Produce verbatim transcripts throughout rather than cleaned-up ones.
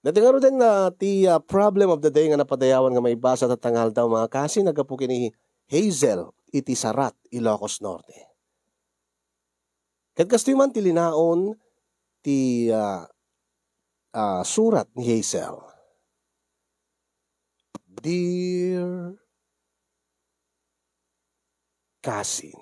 Iti ngaruden nga ti, ah, problem of the day nga napadayawan nga maibasa ta nga aldaw, mga kasin, naggapu ken ni Hazel iti Sarat, Ilocos Norte. Ket kastoy man ti linaon ti, ah, ah, surat ni Hazel. Dear Kasin.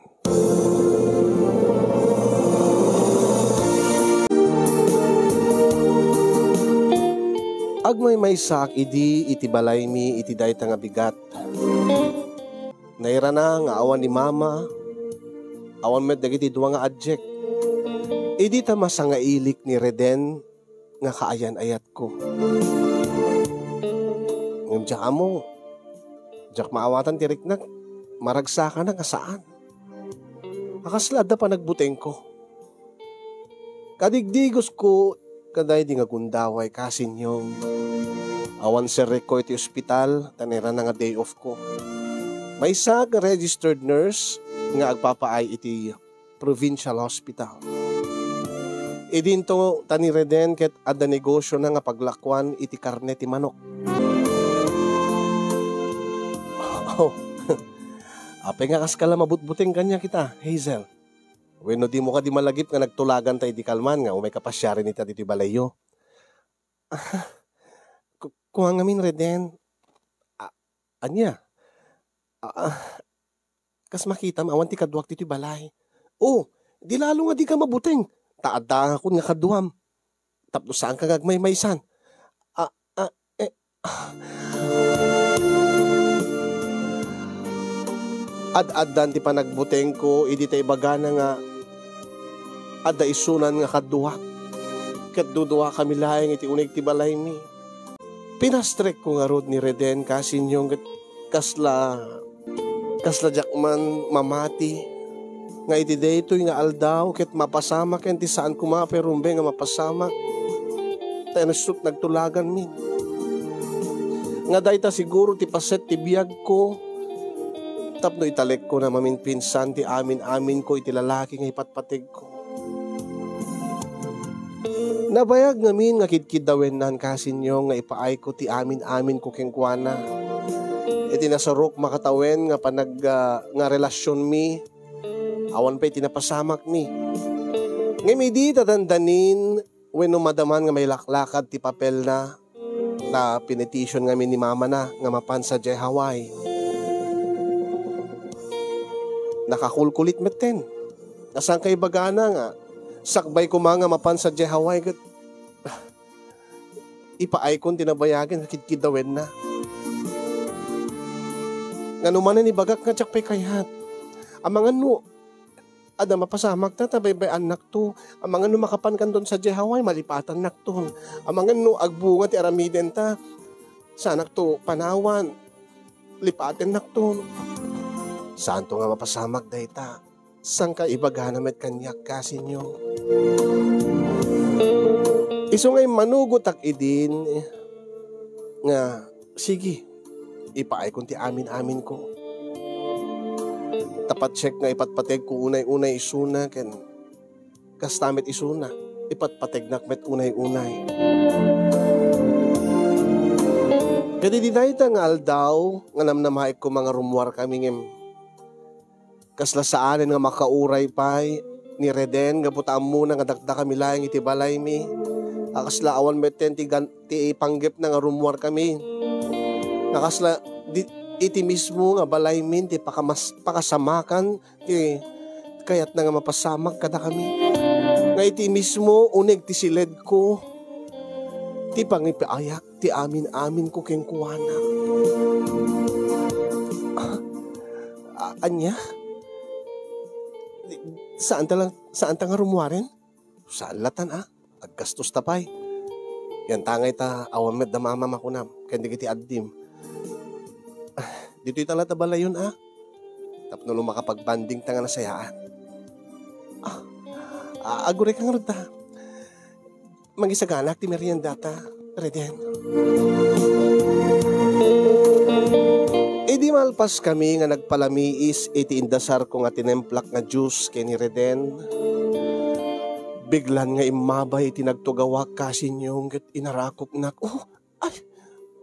Agmaymaysaak idi iti balaymi iti dayta nga bigat. Nairana nga awan ni Mama, awan met dagiti dua nga adiak. Idi ta masangailik ni Reden nga kaayan-ayatko. Ngem diak ammo, diak maawatan ti riknak, maragsakana nga saan. A kasla adda panagbutengko. Kadigdigosko kadaydi nga gundaway, Kasin Yong. Awan serrekko iti ospital, ta nairana nga day off ko. Maysaak nga registered nurse nga agpapaay iti provincial hospital. Idinto ta ni Reden ket adda negosiona nga paglakuan iti karne ti manok. Oh. Apay nga kaska la mabutbuteng kaniak ita, Hazel? Wenno dimo kadi malagip nga nagtulaganta idi kalman nga umayka pasiaren ita ditoy balayyo? Ah, ku-, kua ngamin, Reden. A-, ania? Ah, kas makitam, awan ti kaduak ditoy balay. Oh, di lalo nga dika mabuteng. Ta addakon nga kaduam. Tapno saanka nga agmaymaysan. Ah, ah, eh, ah. Ad-addan ti panagbutengko idi ta ibagana nga adda isunan nga kaduak. Ket duduakami laeng iti uneg ti balaymi. Pinastrekko ngarud ni Reden, Kasin Yong, ket kasla, kasla diak man mamati nga iti daytoy nga aldaw ket mapasamak ken ti saan koma pay rumbeng nga mapasamak. Ta isu ket nagtulaganmi. Nga dayta siguro ti paset ti biagko tapno italekkona maminpinsan ti amin-aminko iti lalaki nga ipatpategko. Nabayag ngamin nga kidkiddawennan, Kasin Yong, nga ipaayko ti amin-aminko kenkuana. Iti nasarok makatawen nga panag-, ah, nga relasionmi, awan pay ti napasamakmi. Ngem idi ta dandanin wenno madaman nga mailaklakad ti papelna, ta pinetition ngamin ni mamana nga mapan sadiay Hawaii. Nakakulkulit metten. Saan ka ibagana nga sakbay koma nga mapan sadiay Hawaii ket ipaaykon ti nabayagen nga kidkiddawenna. Ngano manen ibagak nga diak pay kayat? Amangan no adda mapasamakta ta baybay-annakto. Amangan no makapankanton sadiay Hawaii, malipatannakton. Amangan no agbunga ti aramidenta, saannakto panawan, lipatennakton. Saanto nga mapasamak dayta. Saan ka ibagana met kaniak, Kasin Yong? Isu nga immanugotak idin nga, sige, ipaaykon ti amin-aminko. Ta patsekko nga ipatpategko unay-unay isuna ken kasta met isuna, ipatpategnak met unay-unay. Ket idi dayta nga aldaw nga namnamaek koma nga rummuarkami ngem kasla saanen nga makauray pay ni Reden gapu ta ammona nga dakdakami laeng iti balaymi. A kasla awan metten ti gan-, ti panggepna nga rummuarkami. Nga kasla di-, iti mismo nga balaymin ti pakamas-, pakasamakan ti kayatna nga mapasamak kadakami. Nga iti mismo uneg ti siledko ti pangipaayak ti amin-aminko kenkuana. Ah, a-, ania? Saanta lang, saanta nga rummuaren? Saan latan a? Aggastosta pay. Yantangay ta awan met da mama makunam ken dagiti addim. Ah, ditoy ta la ta balayon a. Tapno no makapagbandingta nga nasayaat. Ah, ah, aguray ka ngarud ta. Mangisaganak ti meriendata, Reden. Idi malpaskami nga nagpalamiis iti indasarko nga tinemplak nga juice ken ni Reden, Biglaan nga immabay ti nagtugawak, kasinyong, ket inarakupnak. Oh, ay,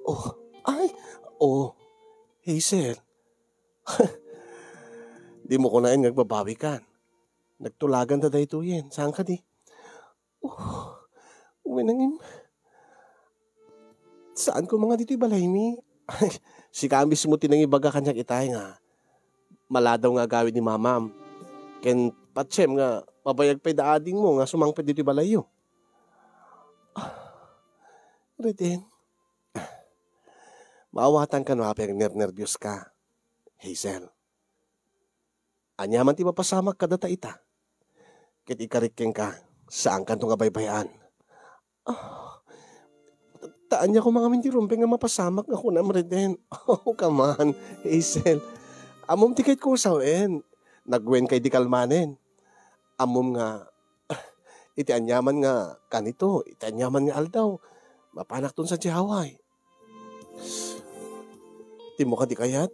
oh, ay, oh, Hazel. Dimo kunaen nga agbabawikan. Nagtulagan ta daytoyen. Saan kadi? Oh, wen nangin-, saan ko nga ditoy balaymi? Sika mismo ti nangibaga kaniak itay nga maladaw nga agawid ni mamam. Ken patiem nga mabayag pay da adingmo nga sumangpet ditoy balayyo. Ah, Reden, maawatan kano apay nga nernerbios ka, Hazel. Ania man ti mapasamak kadata ita? Ket ikarik kenka, saankanto nga baybay-an. Ah, ta ania koma ngamin ti rumbeng nga mapasamak nga kunam, Reden? Oh, come on, Hazel. Ammom ti kayatko nga sawen. Nagwenka idi kalmanen. Ammom nga, iti aniaman nga kanito, iti aniaman nga aldaw, mapanakton sadiay Hawaii. Dimo kadi kayat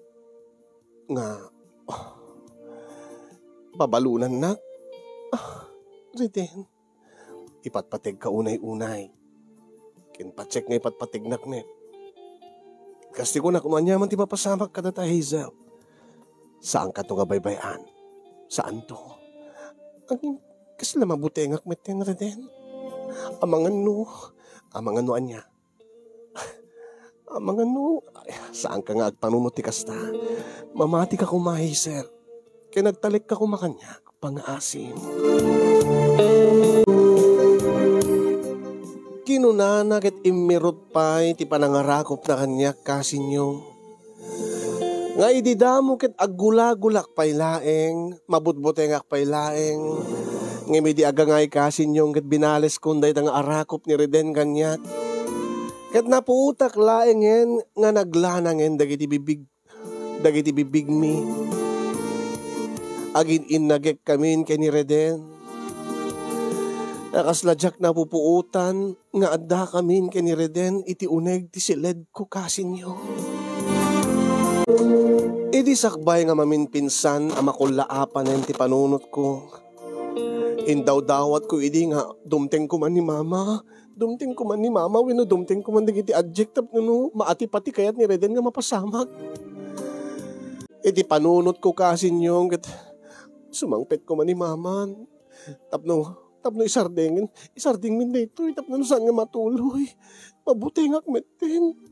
nga pabalonannak? Ah, Reden, ipatpategka unay-unay. Ken patiek nga ipatpategnak met. Kas ti kunak, no aniaman ti mapasamak kadata, Hazel, saankanto nga baybay-an. Saanto. Ngem kasla mabutengak metten, Reden. Amangan no, amangan no ania. Amangan no, ay, saanka nga agpanunot ti kasta. Mamatika koma, Hazel. Ken agtalekka koma kaniak, pangngaasim. Kinunana ket immirut pay ti panangarakupna kaniak, kasinyong. Nga idi damo ket aggulagulak pay laeng, mabutbutengak pay laeng, ngem idi agangay, kasinyong, ket binaleskon dayta nga arakup ni Reden kaniak. Ket napuotak laengen nga naglanangen dagiti bibig-, dagiti bibigmi. Agin-innagek kamin ken ni Reden. Nga kasla diak napupuotan nga addakamin ken ni Reden iti uneg ti siledko, kasinyo. Idi sakbay nga maminpinsan a makullaapanen ti panunotko, indawdawatko idi nga dumteng koma ni Mama, dumteng koma ni Mama, wenno dumteng koma dagiti adiak tapno no maatipati kayat ni Reden nga mapasamak. Iti panunotko, kasinyo, ket sumangpet koma ni Mama. Tapno, tapno isardeng, isardengmin daytoy, tapno no saan nga matuloy, mabutengak metten.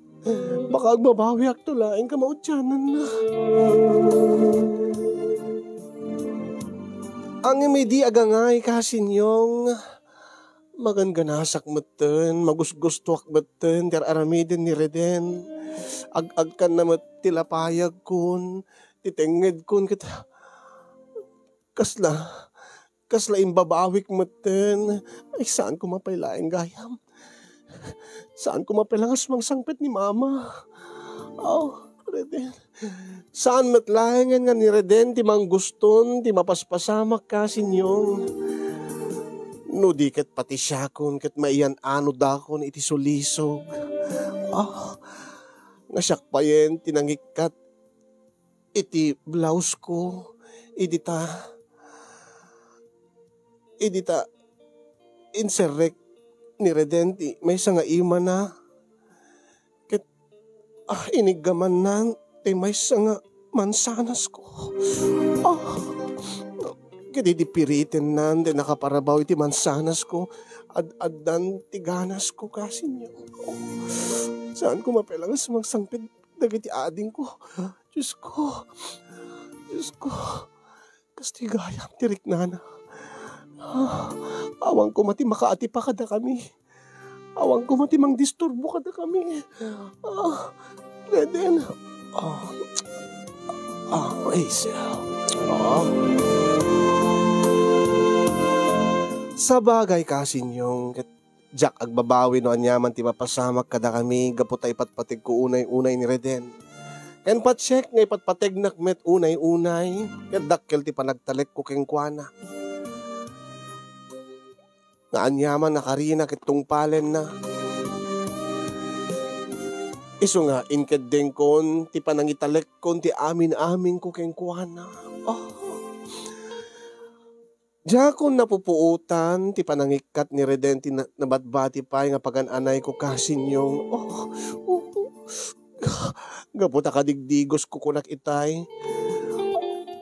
Baka agbabawiakto laeng kamaudiananna. Ngem idi agangay, kasinyo, magangganasak metten, magusgustoak metten ti ar-aramiden ni Reden. Ag-agkanna met ti lapayagkon, ti tengngedkon, ket kasla, kasla imbabawik metten. Ay, saan koma pay laeng gayam. Saan koma pay la nga sumangsangpet ni Mama. Aw, Reden. Saan met laengen nga ni Reden ti mangguston ti mapaspasamak, kasinyo. No di ket pati siakon ket maiyan-anodakon iti sulisog. Ah, nga siak payen ti nangikkat iti blouse ko, idi ta, idi ta inserrek ni Reden ti maysa nga imana. Ket, ah, iniggamannan ti maysa nga mansanasko. Ah, ket idi piritennan ti nakaparabaw iti mansanasko, ad-addan ti ganasko, kasinyo. Saan koma pay la nga sumangsangpet dagiti adingko. Diosko, Diosko, kas ti gayam ti riknana. Ah, awan koma ti makaatipa kadakami. Awan koma ti mangdisturbo kadakami. Ah, Reden. Ah, ah, ay, siya. Ah. Sabagay, kasinyong, ket diak agbabawi no aniaman ti mapasamak kadakami gapu ta ipatpategko unay-unay ni Reden. Ken patiek nga ipatpategnak met unay-unay, ket dakkel ti panagtalekko kenkuana. Nga aniaman a karina ket tungpalenna. Isu nga inkeddengkon ti panangitalekkon ti amin-aminko kenkuana. Oh. Diakon napupuotan ti panangikkat ni Reden ti na-, nabatbati pay nga pagan-anayko, kasinyong. Oh, oh, oh. Gapu ta kadigdigos ko kunak itay,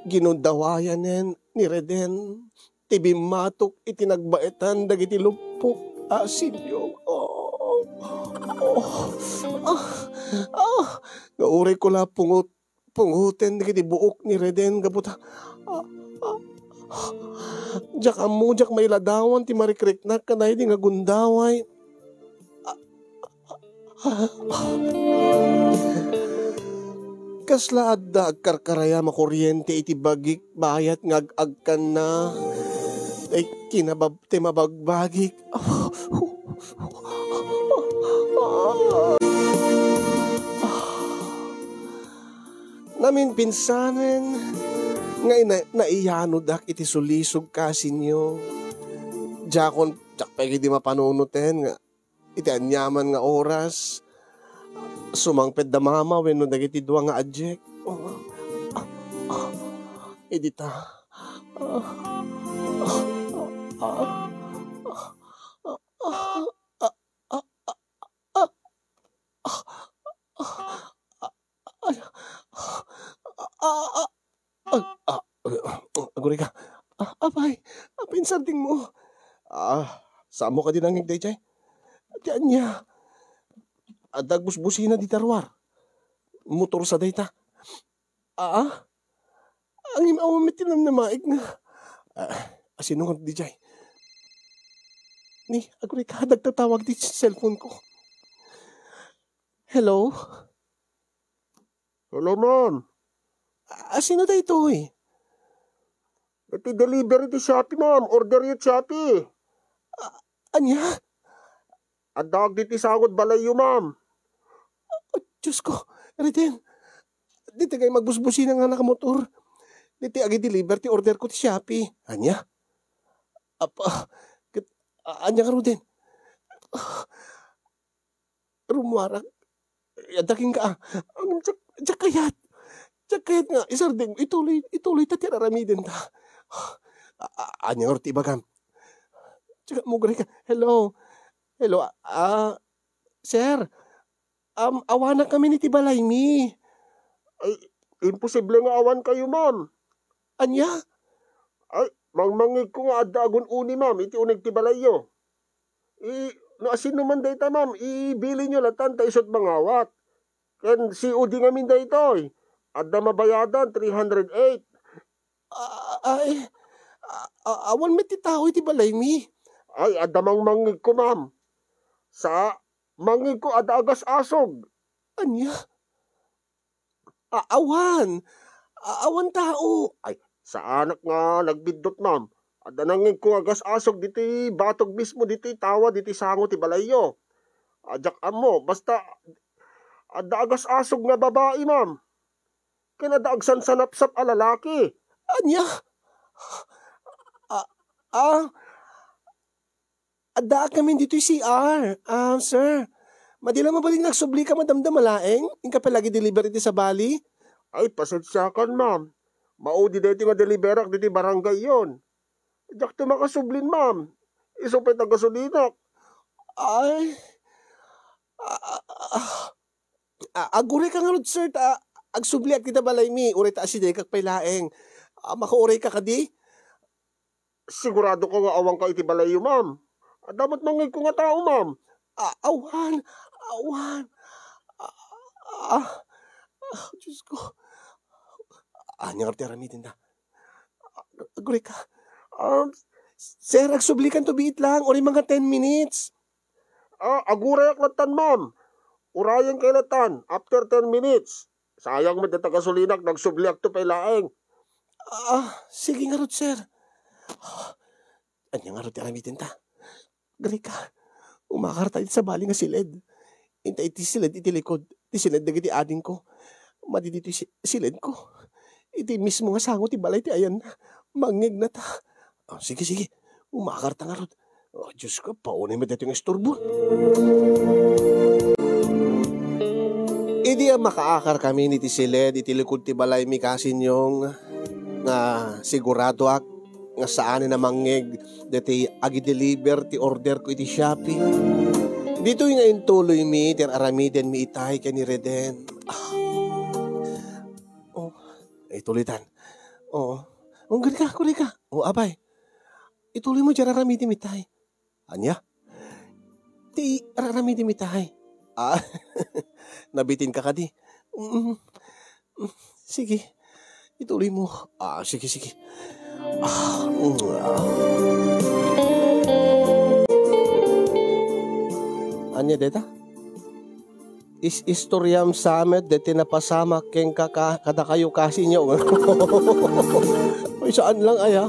ginundawayanen ni Reden ti bimmatok iti nagbaetan dagiti luppok, kasinyong. Oh, oh, ah, ah, nga uray ko la pungot pungoten dagiti buok ni Reden gapu ta, ah, ah, diak ammo, diak mailadawan ti marikriknak kadaydi nga gundaway. Kasla adda agkarkarayam a koriente iti bagik bayat nga ag-agkanna. Ay, kinabab-, ti mabagbagik. Naminpinsanen nga ina-, naiyanodak iti sulisog, kasinyong. Diakon, diak pay ketdi mapanunoten nga iti aniaman nga oras, sumangpet da mama wenno dagiti dua nga adiak. Idi ta. Ay, ah, ah, ah, ah, aguray ka. Ah, apay, apay insardengmo? Ah, saanmo kadi nangngeg daydiay? Ti ania? Adda agbusbusina dita ruar. Motor sa dayta. Ah? Ngem awan met ti namnamaeg nga. Ah, asino nga daydiay? Ni, aguray ka, nagtatawag ti cellphone ko. Hello? Hello, ma'am. Ah, sino daytoy? Iti delivery ti Shopee, ma'am. Order iti Shopee. Ah, ania? Addaak ditoy sango ti balayyo, ma'am. Oh, Diyos ko, Reden. Ditoy ngay magbusbusina nga nakamotor. Ditoy agi-deliver ti order ko ti Shopee. Ania? Apa, ket, a-, ania ngaruden? Rummuarak. Adda kenka, ah. Ang, diak, diak kayat. Diak kayat nga isardeng, ituloy, ituloy ta ti ar-aramidenta. A-, a-, ania ngarud ti ibagam? Diak, mugreka. Hello. Hello, ah, sir. Um, awanakami iti balaymi. Ay, imposible nga awankayo, ma'am. Ania? Ay, mangmangngegko nga adda agun-uni, ma'am, iti uneg ti balayyo. I, no asino man dayta, ma'am, ibilinyo latan ta isut' mangawat. Ken C O D ngamin daytoy. Adda mabayadan, three hundred eight. Ah, ay, ah, ah, awan met ti tao iti balaymi. Ay, adda mangmangngegko, ma'am. Sa, mangngegko adda agas-asog. Ania? A-, awan. A-, awan tao. Ay, saanak nga nagbiddut, ma'am. Adda nangngegko nga agas-asog ditoy batog mismo, ditoy tawa, ditoy sango ti balayyo. A, diak ammo, basta adda agas-asog nga babai, ma'am. Ken adda agsansanapsap a lalaki. Ania? A, a, Addaak ngamin ditoy C R. Ah, sir, madi la mabalin nga agsublika madamdama laeng? Inka pay la agi-deliver iti sabali? Ay, pasensiakan, ma'am. Maudi daytoy nga deliverak ditoy barangayyon. Diakto makasublin, ma'am. Isu pay ta gasolinak. Ay, ah, ah, ah, ah, agurayka ngarud, sir, ta agsubliak dita balaymi, uray ta asidegak pay laeng. Ah, makaurayka kadi? Sigurado ka nga awanka iti balayyo, ma'am? Adda met nangngegko nga tao, ma'am. A-, awan, awan. Ah, ah, ah, Diyos ko. Ania ngarud ti aramidenda? Agurayka. Um, sir, agsublikanto biit lang, uray mga ten minutes. Ah, agurayak latan, ma'am. Urayenkayo latan, after ten minutes. Sayang met dayta gasolinak, nagsubliakto pay laeng. Ah, sige ngarud, sir. Ania ngarud ti aramidenta? Agrika, umakarta iti sabali nga siled. Inta iti siled iti likod, ti siled dagiti adingko. Madi ditoy si-, siledko. Iti mismo nga sango ti balay ti ayanna. Mangngegnata. Ah, sige, sige. Umakarta ngarud. Oh, Diyos ko, paunay met daytoy nga isturbo. Idi a makaakarkami iti siled iti likod ti balaymi, kasinyong, nga siguradoak nga saanen a mangngeg daytoy agi-deliver ti order ko iti Shopee. Ditoy nga intuloymi ti ar-aramidenmi itay ken ni Reden. Ah. Oh, ituloytan. Oo. Unggan ka, kuray ka. Oh, apay. Ituloy mo diay ar-aramidenmi itay. Ania? Ti ar-aramidenmi itay. Ah, nabitin ka kadi? Mm, mm, sige. Ituloy mo. Ah, sige, sige. Ah, mm, ah. Ania deta? Is-istoriam sa met deti napasamak kenka ka-, kadakayo, Kasinyo. Uy, saan lang aya?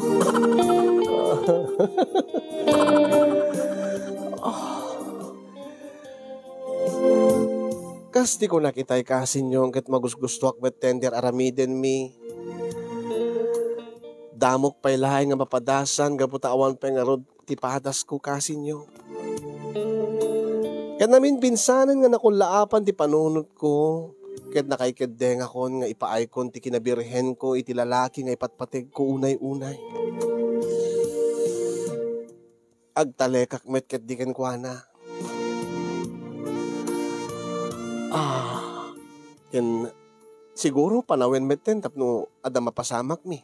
Kas ti kunak itay, Kasinyo, ket magusgustoak met ti ar-aramidenmi. Damok pay laeng nga mapadasan gapu ta awan pay ngarud ti padasko, Kasinyo. Ket naminpinsanen nga nakullaapan ti panunotko, ket nakaikeddengakon nga ipaaykon ti kinabirhenko iti lalaki nga ipatpategko unay-unay. Agtalekak met ketdi kenkuana. Ah, ken siguro panawen metten tapno adda mapasamakmi.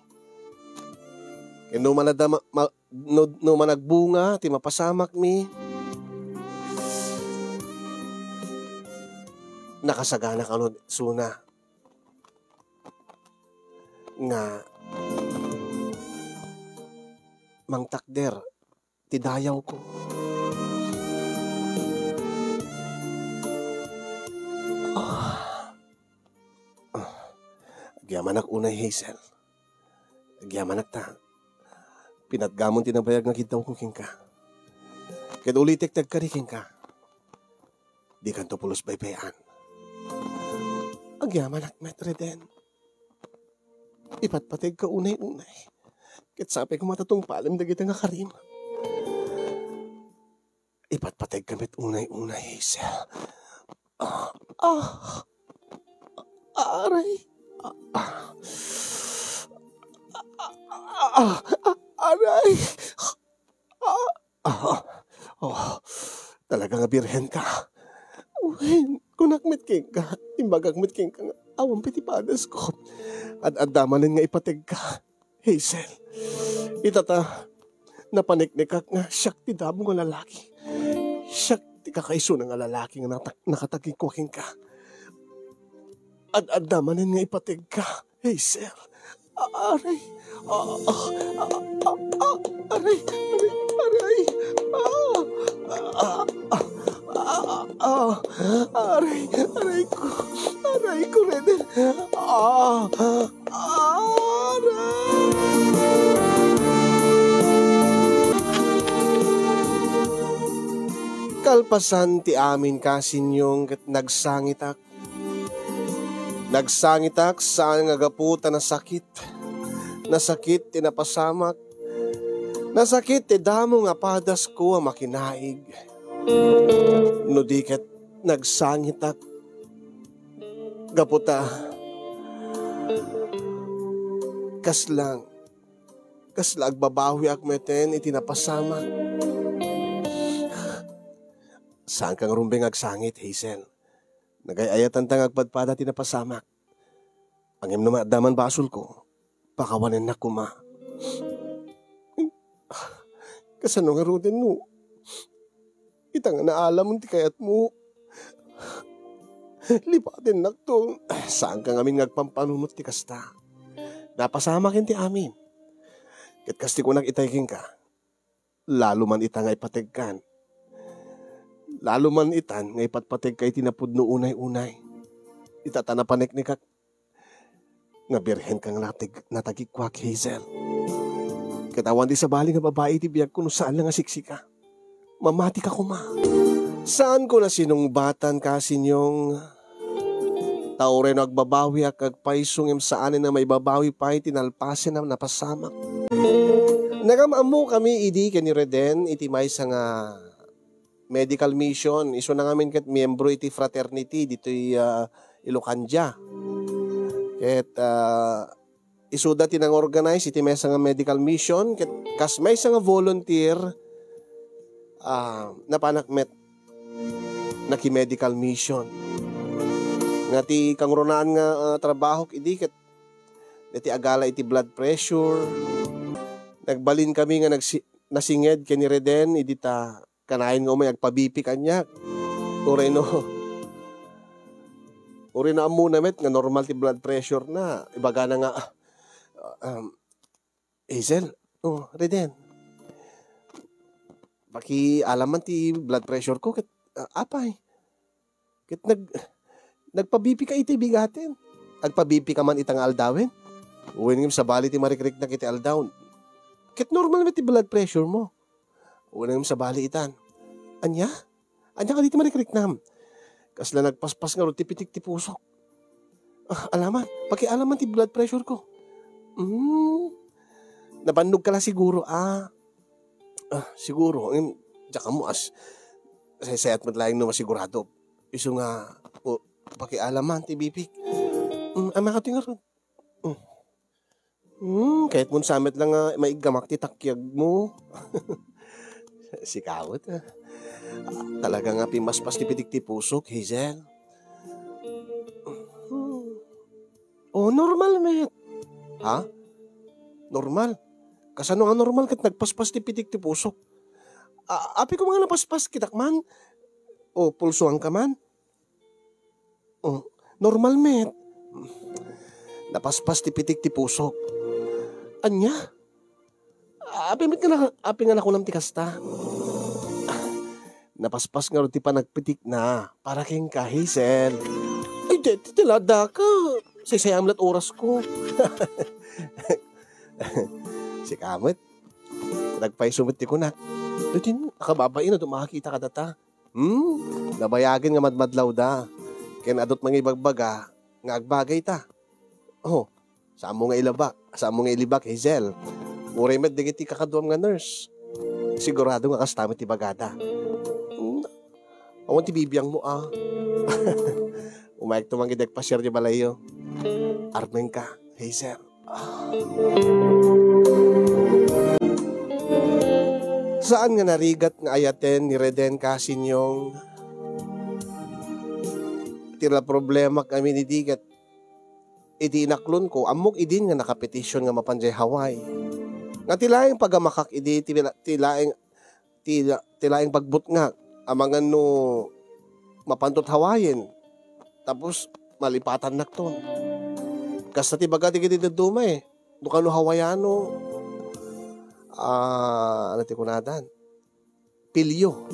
Ken no man adda ma-, ma-, no, no man agbunga ti mapasamakmi, nakasagana kano suna nga mangtakder ti dayawko. Ah. Ah. Agyamanak unay, Hazel. Agyamanak ta pinatgamon ti nabayag nga kiddawko kenka. Ket ulitek ti agkari kenka. Dikanto pulos baybay-an. Agyamanak met, Reden. Ipatpategka unay-unay. Ket sapay koma ta tungpalem dagita nga karim. Ipatpategka met unay-unay, Hazel. Ah, ah, aray. Ah, ah. Ah, ah, ah, aray. Ah, ah, oh, talaga nga birhen ka. Wen, kunak met kenka, imbagak met kenka nga awan pay ti padasko. Ad-adda manen nga ipateg ka, Hazel. Ita ta, napaneknekak nga siak ti damo nga lalaki. Siak ti kakaisuna nga lalaki nga nata-, nakatagikua kenka. Ad-adda manen nga ipateg ka, Hazel. Aray. Ah, ah, ah, ah, ah, aray, aray, aray. Ah, ah, ah, ah, ah, aray, aray ko. Aray ko, Reden. Ah, ah, aray. Kalpasan ti amin, Kasinyong, ket nagsangitak. Nagsangitak saan nga gapu ta nasakit. Nasakit ti napasamak. Nasakit ti damo nga padasko a makinaig. No di ket nagsangitak gapu ta kasla, kasla agbabawiak meten iti napasamak. Saanka nga rumbeng agsangit, Hazel. Nagay-ayatanta nga agpadpada ti napasamak. Ngem no adda man basolko, pakawanennak koma. Kasano ngaruden no ita nga naalamon ti kayatmo, lipatennakto? Saanka ngamin nga agpampanunot ti kasta. Napasamaken ti amin. Ket kas ti kunak itay kenka, lalo man ita nga ipategkan. Lalo man itan nga ipatpategka iti napudno unay-unay. Ita ta napaneknekak nga birhen ka nga natag-, natagikuak, Hazel. Ket awan ti sabali nga babai iti biagko no saan la nga siksika. Mamati ka koma. Saanko nasinungbatan, Kasinyong. Ta uray no agbabawiak, agpayso ngem saanen a maibabawi pay ti nalpasen a napasamak. Nagam-ammokami idi ken ni Reden iti maysa nga medical mission. Isuna ngamin ket miyembro iti fraternity ditoy, ah, Ilocandia. Ket, ah, isuda ti nang-organize iti maysa nga medical mission, ket kas maysa nga volunteer, ah, napanak met naki-medical mission. Nga ti kangrunaan nga, ah, trabahok idi ket deti agala iti blood pressure. Nagbalinkami nga nagsi-, nasinged ken ni Reden idi ta kanayon nga umay agpa-B P kaniak. Uray no, uray no ammona met nga normal ti blood pressure na. Ibagana nga, ah, um, "Hazel, oh, Reden, pakialaman ti blood pressure ko ket, ah, apay?" Ket nag-, nagpa-B P ka iti bigaten. Agpa-B P ka man ita nga aldawen? Wen ngem sabali ti marikriknak iti aldaw. Ket normal met ti blood pressure mo. Wen ngem sabali itan. Ania? Ania kadi ti marikriknam? Kasla nagpaspas ngarud ti pitik ti pusok. Ah, alaman, pakialaman ti blood pressure ko. Hmm. Nabannog ka la siguro, ah. Ah, siguro, ngem, diak ammo as, saysayat met laeng no masigurado. Isu nga, o, pakialaman ti B P. Mm, ama ka ti ngarud. Mm. Hmm, kayatmon sa met lang nga maiggamak ti takyag mo. Sika met, ah. Talaga nga pimaspas ti pitik ti pusok, Hazel. Hmm. Oh, normal met. Ha? Normal? Kasano nga normal ket nagpaspas ti pitik ti pusok? A-, apay koma nga napaspas, kitak man? O pulsoan ka man? Oh, normal met. Napaspas ti pitik ti pusok. Ania? Apay met nga na-, apay nga nakunam ti kasta? Napaspas ngarud ti panagpitikna para kenka, Hazel. Ay, di, di, di, lada ka. Saysayam la't oras ko. Sika met. Nagpayso met ti kunak. Di, di, nakababain no makakita ka data. Hmm? Nabayagen nga madmadlawda. Ken adut mangibagbaga nga agbagayta. Oh, saammo nga ilabak, saammo nga ilibak, Hazel. Uray met dagiti kakaduam nga nurse. Sigurado nga kasta met ti bagada. Hmm? Awan ti bibiangmo, ah. Umayegto man ket agpasiar idiay balayyo. Armenka, Hazel. Saan nga narigat nga ayaten ni Reden ka, Sinyong? Ti la problemak amin idi ket iti inaklonko, ammok idin nga nakapetition nga mapan jay Hawaii. Nga ti laeng pagamakak idi ti la-, ti laeng, ti la-, ti laeng pagbutngak, amangan no mapanto ti Hawaii, tapos malipatannakton. Kasta ti baga dagiti dadduma, eh. No kano Hawaiano, ah, ano ti kunadan? Pilyo.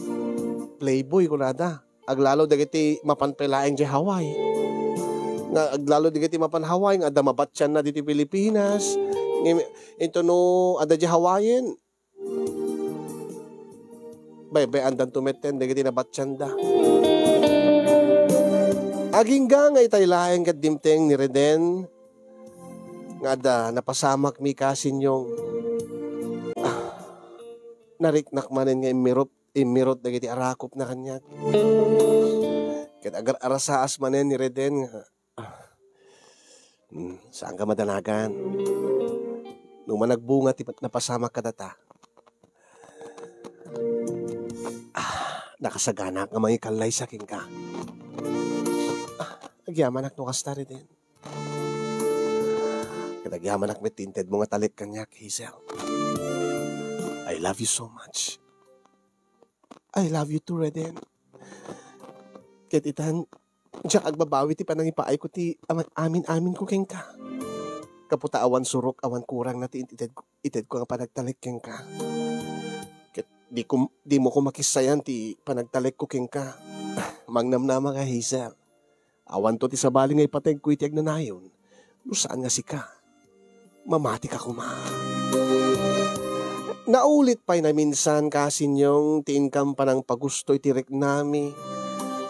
Playboy kunada. Aglalo dagiti mapan pay laeng jay Hawaii. Nga aglalo dagiti mapan Hawaii nga adda mabatyanna ditoy Pilipinas. Ngem, into no adda jay Hawaii, baybay-andanto metten dagiti nabatyanda. Agingga nga itay laeng ket dimteng ni Reden nga adda napasamakmi ka, Sinyong. Ah, nariknak manen nga immirot, immirot dagiti arakopna kaniak. Ket agar-arasaas manen ni Reden nga, ah, hmm, saanka madanagan. No managbunga ti napasamak kadata, ah, nakasaganak nga mangikallaysa kenka. Ah, agyamanak no kasta, Reden. Ket agyamanak met ti intedmo nga talek kaniak, Hazel. I love you so much. I love you too, Reden. Ket itan, diak agbabawi ti panangipaayko ti ama-, amin-aminko kenka. Gapu ta awan surok, awan kurangna ti itedko, itedko nga panagtalek kenka. Ket di ko, dimo ko makissayan ti panagtalekko kenka. Mangnamnama ka, Hazel. Awanto ti sabali nga ipateg ko iti agnanayon no saan nga sika. Mamatika koma. Naulit pay naminsan, Kasinyong, ti inkam panangpagusto iti riknami,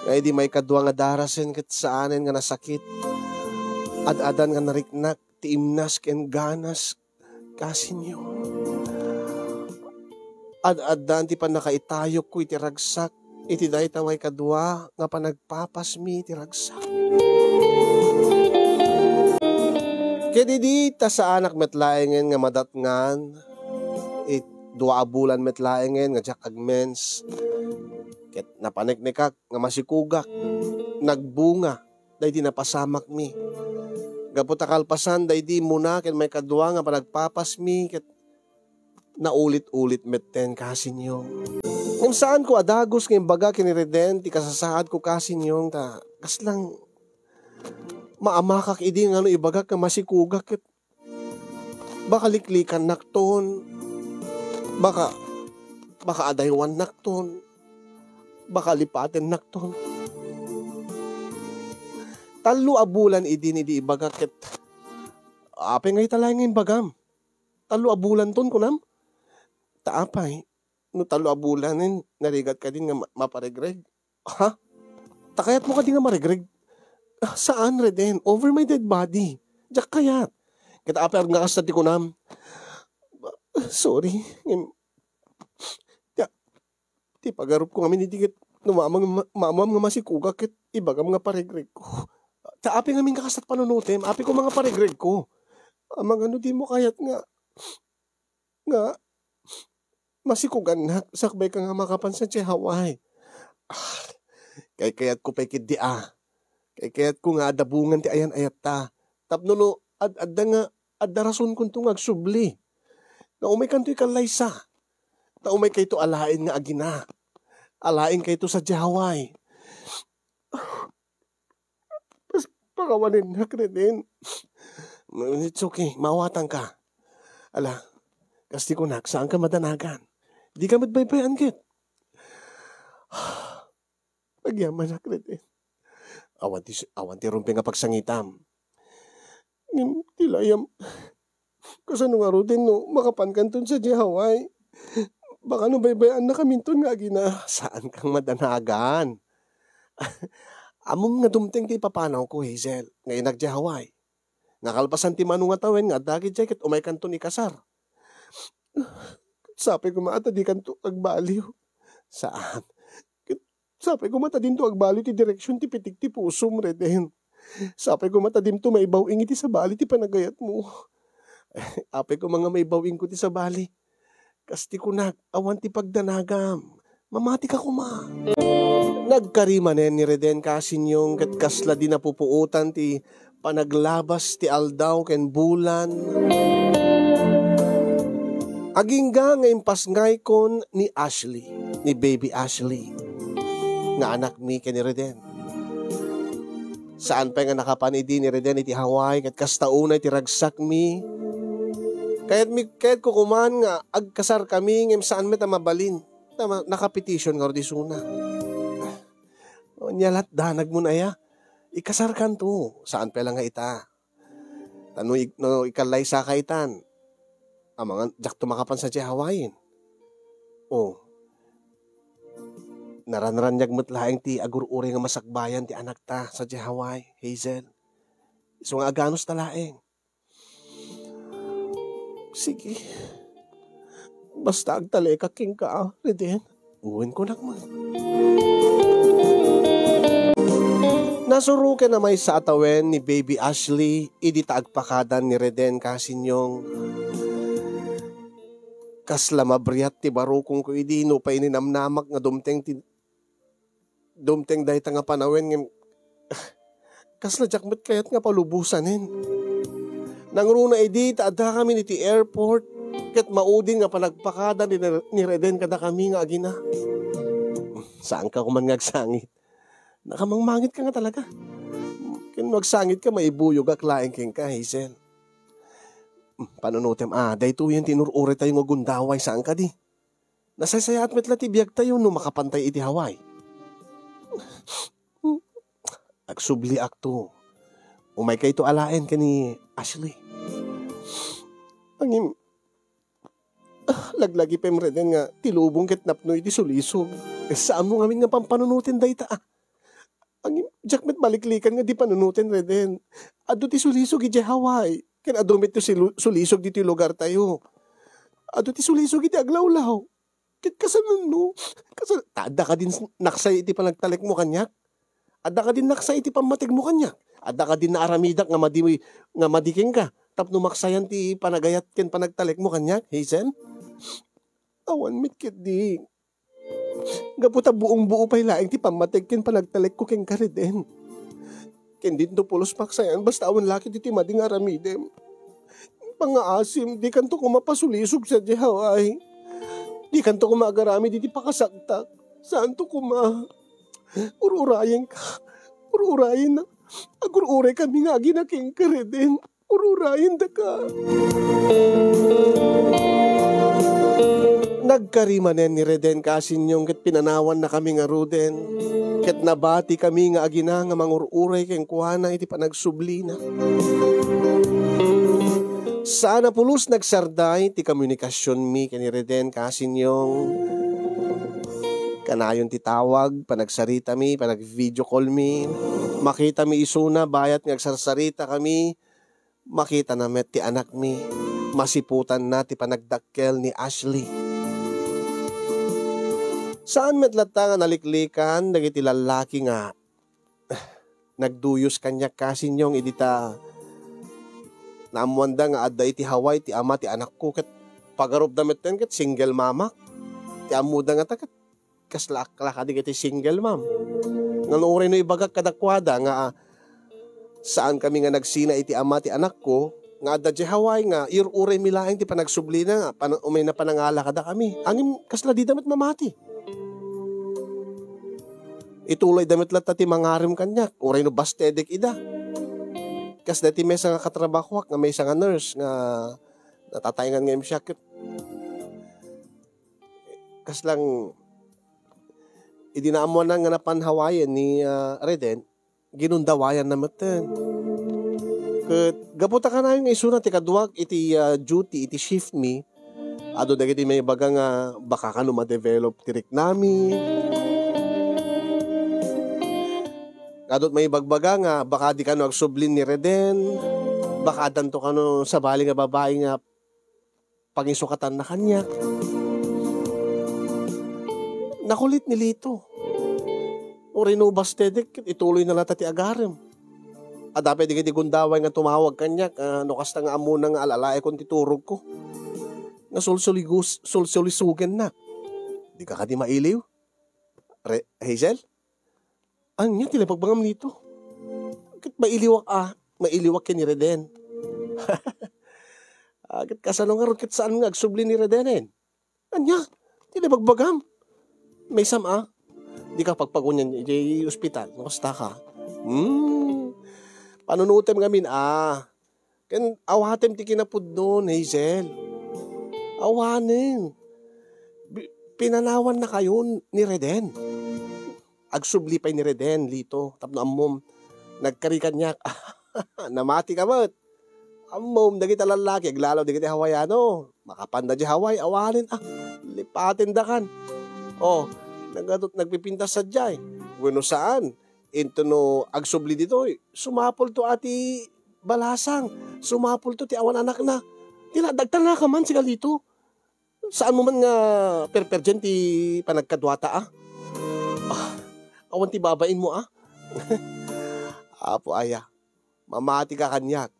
nga idi maikadua nga darasen ket saanen nga nasakit, ad-adan nga nariknak ti imnas ken ganas, Kasinyong. Ad-addan ti pannakaitayokko iti ragsak iti dayta maikadua nga panagpapasmi iti ragsak. Ket idi ta saanak met laengen nga madatngan, it dua a bulan met laengen nga diak agmens, ket napaneknekak nga masikugak, nagbunga daydi napasamakmi. Gapu ta kalpasan daydi immuna ken maikadua nga panagpapasmi, ket naulit-ulit metten, kasinyong. Ngem saanko a dagus nga imbaga ken ni Reden ti kasasaadko, kasinyong, ta kaslang maamakak idi nga no ibagak nga masikugak ket baka liklikannakton, baka, baka adaywannakton, baka lipatennakton. Tallo a bulan idin idi ibagak ket, apay nga ita laeng nga imbagam? Tallo a bulanton, kunam? Ta apay, no tallo a bulanen, narigat ka din nga ma-, maparegreg? Ha? Ta kayatmo kadi nga maregreg? Ah, saan, Reden? Over my dead body. Diak kayat. Ket apay nga kasta ti kunam? Sorry. Ngem, ti, ti pagarupko ngamin idi ket no maamam, maamam nga masikugak ket ibagam nga paregregko. Ta apay ngamin nga kasta ti panunutem? Apay koma nga paregregko. Amangan no dimo kayat nga nga masikugannak sakbay ka nga makapan sadiay Hawaii. Ah, kaykayatko pay ketdi a. Kaykayatko nga adda bungan ti ayan-ayatta. Tapno no ad-, adda nga, adda rasonkonto nga agsubli. Nga umaykanto ikallaysa. Ta umaykayto alaen nga agina. Alaenkayto sadiay Hawaii. Pas-, pakawanennak, Reden. It's okay, maawatanka. Ala, kas ti kunak, saanka madanagan. Dika met baybay-an ket. Agyamanak, Reden. Awan ti, awan ti rumbeng a pagsangitam. Ngem ti layam, kasano ngaruden no makapankanton sadiay Hawaii? Baka no baybay-annakaminton nga agina. Saankang madanagan. Ammom nga dumteng ti ipapanawko, Hazel, nga inak diay Hawaii. Nga kalpasan ti mano nga tawen nga adda ketdiay ket umaykanton ikasar. Sapay koma a ta dikanto agbaliw. Saan. Ket sapay koma ta dinto agbaliw ti direksion ti pitik ti pusom, Reden. Sapay koma ta dinto maibaw-ing iti sabali ti panagayatmo. Apay koma nga maibaw-ingko ti sabali. Kas ti kunak, awan ti pagdanagam. Mamatika koma. Nagkari manen ni Reden, kasinyong, ket kasla di napupuotan ti panaglabas ti aldaw ken bulan. Agingga nga impasngaykon ni Ashley, ni baby Ashley, nga anakmi ken ni Reden. Saan pay nga nakapan idi ni Reden iti Hawaii, ket kasta unay ti ragsakmi. Kayatmi, kayatko koman nga agkasarkami, ngem saan met a mabalin. Ta ma-, nakapetition ngarud isuna. Ania lat danagmon aya? Ikasarkanto, saan pay la nga ita. Ta no ik-, no ikallaysaka itan, amangan, diakto makapan sadiay Hawaii. O, naranraniag met laeng ti agur-uray nga masakbayan ti anakta sadiay Hawaii, Hazel. Isu nga aganusta laeng. Sige. Basta agtalekak kenka, Reden. Wen, kunak man. Nasuroken a maysa a tawen ni Baby Ashley idi ta agpakadan ni Reden, kasinyong. Kasla mabriat ti barukongko idi nupay ninamnamak nga dumteng ti, dumteng dayta nga panawen ngem kasla diak met kayat nga palubosanen. Nangruna idi ta addakami iti airport ket maudin nga panagpakada ni, ni Reden kadakami nga agina. Saanka koman nga agsangit. Nakamangmangitka nga talaga. Ken no agsangitka, maibuyogak laeng kenka, Hazel. Panunotem a, daytoyen ti inur-uraytayo nga gundaway, saan kadi? Nasaysayaat met la ti biagtayo no makapantay iti Hawaii. Agsubliakto. Umaykayto alaen ken ni Ashley. Ngem, ah, laglagi pay met, Reden, nga ti lubong ket napno iti sulisog. Saanmo ngamin nga pampanunoten dayta, ah. Ngem, diak met maliklikan nga di panunoten, Reden. Adu ti sulisog idiay Hawaii. Ken adu met ti silu-, sulisog ditoy lugartayo. Adu ti sulisog iti aglawlaw. Ket kasano no? Kasano? Ta adda kadin s-, naksay iti panagtalekmo kaniak? Adda kadin naksay iti pammategmo kaniak? Adda kadi naaramidak nga madi, nga madi kenka tapno maksayan ti panagayat ken panagtalekmo kaniak, Hazel? Awan met ketdi. Gapu ta buong-buo pay laeng ti pammatik ken panagtalekko kenka, Reden. Ken dinto pulos maksayan, basta awan la ketdi ti madi nga aramidem. Pangngaasim, dikanto koma pasulisog sadiay Hawaii. Dikanto koma agaramid iti pakasaktak. Saanto koma. Ur-urayenka. Ur-urayen. Agur-uraykami nga agina kenka, Reden. Ur-urayendaka. Nagkari manen ni Reden Kasinyong ket pinanawannakami ngaruden, ket nabatikami nga agina nga mangur-uray kenkuana iti panagsublina. Saan a pulos nagsarday ti komunikasionmi ken ni Reden Kasinyong. Kanayon ti tawag, panagsaritami, panag-video callmi. Makitami isuna bayat nga agsarsaritakami. Makitana met ti anakmi, masiputanna ti panagdakkel ni Ashley. Saan met latta nga naliklikan dagiti lallaki nga nagduyos kaniak, Kasinyong, idi ta naammoanda nga adda iti Hawaii ti ama ti anakko, ket pagarupda metten ket single mama. Ti ammoda ngata ket kasla ak la kadi iti single mom. Ngem uray no ibagak kadakuada nga, ah, saankami nga nagsina iti ama ti anakko nga adda idiay Hawaii nga ir-uraymi laeng ti panagsublina nga pan-, umayna panangala kadakami. Ngem kasla dida met mamati. Ituloyda met latta ti mangarem kaniak, uray no bastedek ida. Kasla ti maysa nga katrabahoak nga maysa nga nurse nga natataengan nga M C ket kaslang idi naammoanna nga napan Hawaii ni, ah, Reden, ginundawayanna metten. Ket gapu ta kanayon nga isuna ti kaduak iti, ah, duty iti shift mi, adu dagiti maibaga nga baka kano ma-develop ti riknami. Adut maibagbaga nga baka di kano agsublin ni Reden, baka addanto kano sabali nga babai nga pangisukatanna kaniak. Nakulit ni Lito. Uray no bastedek, ituloyna latta ti agarem. Adda pay dagiti gundaway nga tumawag kaniak, ah, no kasta nga ammona nga al-alaekon ti turogko. Nga sulsuligus-, sulsulisogennak. Dika kadi mailiw? Re-, Hazel? Ania ti nabagbagam Lito? Ket mailiwak a, mailiwak ken ni Reden. Ah, ket kasano ngarud ket saan nga agsubli ni Redenen? Ania ti nabagbagam? Maysam a, dika pagpagunyan idiay ospital, no kasta ka. Hmm, panunutem ngamin a. Ken awatem ti kinapudnon, Hazel. Awanen. Bi-, pinanawannakayon ni Reden. Agsubli pay ni Reden, Lito, tapno ammom, nagkari kaniak. Namati ka met. Ammom, dagiti lallaki, aglalo dagiti Hawaiano. Makapanda di Hawaii, awanen, ah, lipatendakan. Oh, nagatot, nagpipintas sadiay. Wenno saan, intono agsubli ditoy, sumapulto a ti balasang, sumapulto ti awan anakna. Ti na, dagtanaka man, sigalito. Saanmo man nga perperdien ti panagkaduata, ah? Ah, awan ti babainmo, ah? Apo aya, mamati ka kaniak.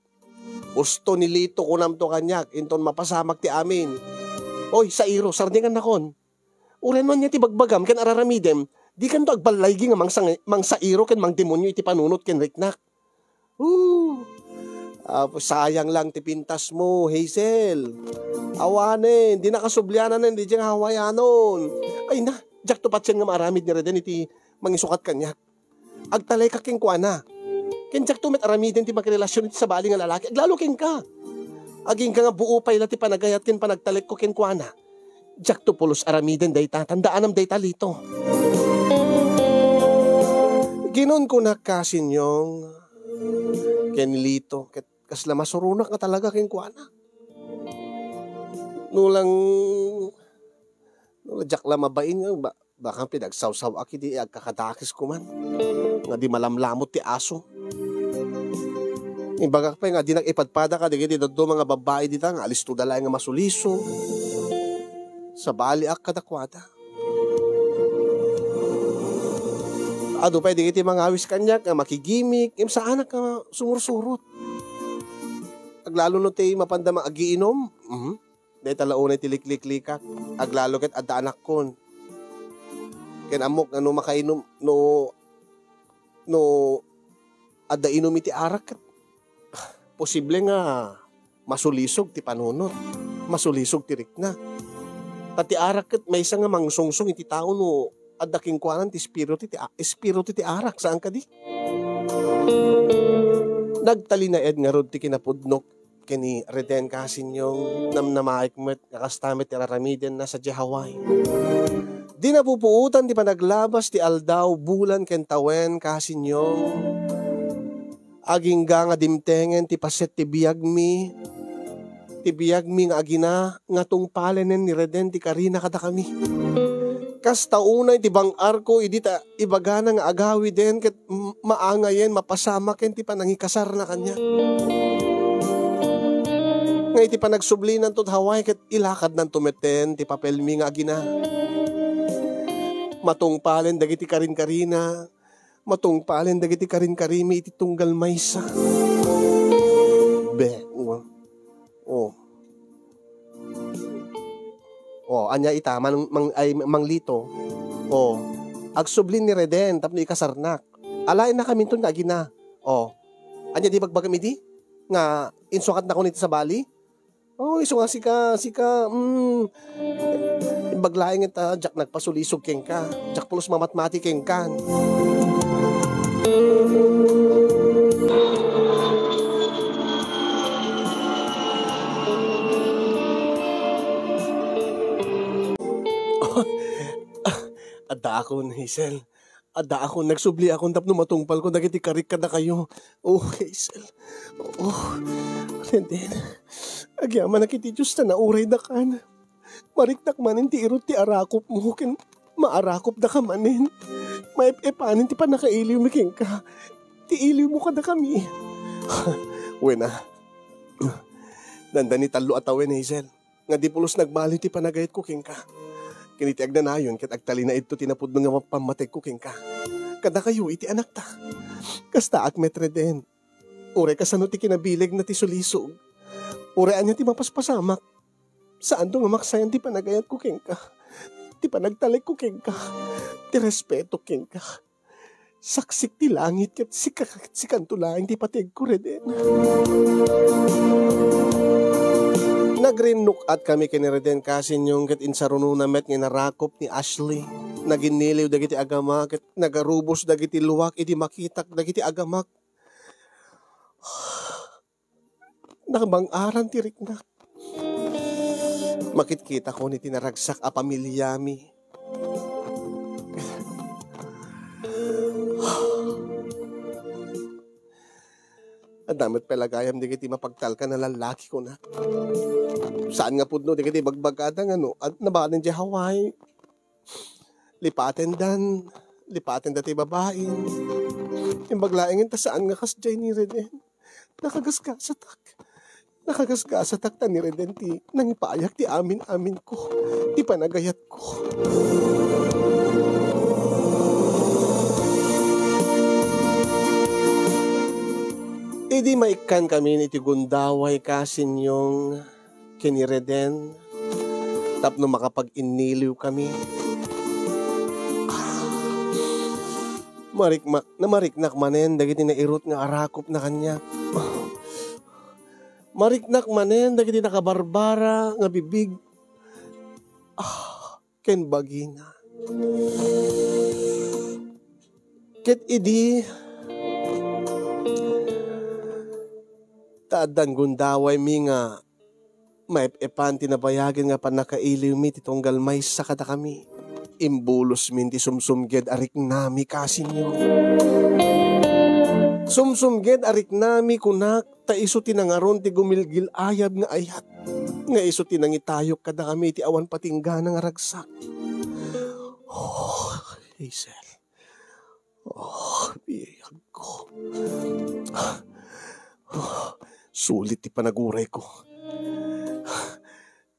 Usto ni Lito kunamto kaniak, inton mapasamak ti amin. Oy, sairo, sardengannakon. Uray no ania ti bagbagam ken araramidem, dikanto agballaygi nga mangsang-, mangsairo ken mangdemonio iti panunot ken riknak. Ooh. Apo, sayang lang ti pintasmo, Hazel. Awanen, di nakasubliananen, di diyang Hawaianon. Ay na, diakto patien nga maaramid ni Reden iti mangisukat kaniak. Agtalekak kenkuana. Ken diakto met aramiden ti makirelasion iti sabali nga lalaki. Aglalo kenka. Agingga nga buo pay la ti panagayat ken panagtalekko kenkuana. Diakto pulos aramiden dayta. Tandaanam dayta, Lito. Ginunkunak ka, Sinyong, ken Lito, ket kasla masuronak nga talaga kenkuana. No lang, no lang diak la mabain nga ba-, baka pinagsawsaw-ak iti agkakadakes ko man. Nga di malamlamot ti aso. Ibagak pay nga dinak ipadpada kadagiti dadduma nga babbai dita nga alisto da laeng nga masuliso. Sabaliak kadakuada. Adu pay dagiti mangawis kaniak nga makigimik, ngem saanak nga sumursurot. Aglalo no ti mapanda nga agiinom, mhm. Dayta la unay ti likliklikak. Aglalo ket adda anakkon. Ken ammok nga no makainom, no, no adda inum iti arak, ket posible nga masulisog ti panunot, masulisog ti rikna. Ta ti arak ket maysa nga mangsungsong iti tao no adda kenkuana ti espiritu ti, espiritu ti arak, saan kadi? Nagtalinaed ngarud ti kinapudnok ken ni Reden, kasinyong, namnamaek met nga kasta met ti araramidenna sadiay Hawaii. Di napupuotan ti panaglabas ti aldaw, bulan ken tawen, kasinyong. Agingga nga dimtengen ti paset ti biagmi, ti biagmi nga agina, nga tungpalenen ni Reden ti karina kadakami. Kasta unay ti bang-arko idi ta ibagana nga agawiden ket m-, maangayen, mapasamaken ti panangikasarna kaniak. Nga iti panagsublinan tod Hawaii ket ilakadnanto metten ti papelmi nga agina. Matungpalen dagiti karinkarina, matungpalen dagiti karinkarimi iti tunggal maysa. Be, oh. Oh. Oh, ania ita, mang-, mang-, ay, manglito. Oh. Agsubli ni Reden tapno ikasarnak. Alaennakaminton nga agina. Oh. Ania ti bagbagam idi? Nga insukatnakon iti sabali? Oh, isu nga sika, sika, mm, imbag laeng ta diak nagpasulisog kenka. Diak pulos mamatmati kenka. Addaakon, Hazel. Addaakon, nagsubliakon tapno matungpalko dagiti karik kadakayo. Oh, Hazel. Oh, Reden. Agyamanak iti Dios ta nauraydakan. Mariknak manen ti irut ti arakupmo ken maarakupdaka manen. Maep-epanen ti pannakailiwmi kenka. Ti iliwmo kadakami. Wen a. Dandani tallo a tawen, Hazel, nga di pulos nagbaliw ti panagayatko kenka. Ken iti agnanayon ket agtalinaedto ti napudno nga pammategko kenka. Kadakayo iti anakta. Kastaak met, Reden. Uray kasano ti kinabilegna ti sulisog. Uray ania ti mapaspasamak. Saanto nga maksayan ti panagayatko kenka. Ti panagtalekko kenka. Ti respeto kenka. Saksik ti langit ket sika-, sikanto laeng ti pategko, Reden. Nagrinnuk-at kami ken ni Reden, kasinyong, ket insarunona met nga narakop ni Ashley. Naginniliw dagiti agama ket nagarubos dagiti luak idi makitak dagiti agamak. Nakabang-aran ti riknak. Makitkitakon iti naragsak a pamiliami. Adda met pay la gayam dagiti mapagtalkan a lallaki, kunak. Saan nga pudno dagiti bagbagada nga no, ad-, nabanen diay Hawaii. Lipatendan, lipatenda ti babain. Imbag laengen ta saan nga kasdiay ni Reden. Nakagasgasatak. Nakagasgasatak ta ni Reden ti nangipayak ti amin-aminko. Ti panagayatko. Idi maikkan kami iti gundaway, kasinyong, ken ni Reden tapno makapag-inniliw kami. Marikma-, namariknak manen dagiti nairut nga arakopna kaniak. Mariknak manen dagiti nakabarbara nga bibig ken bagina. Ket idi ta addan gundawaymi nga maep-epan ti nabayagen nga pannakailiwmi ti tunggal maysa kadakami, imbulosmin ti sumsumged a riknami, kasinyo. Sumsumged a riknami, kunak, ta isu ti nangaron ti gumilgil-ayab nga ayat, nga isu ti nangitayok kadakami iti awan patinggana nga ragsak. Oh, Hazel. Oh, biagko. Oh, sulit ti panagurayko.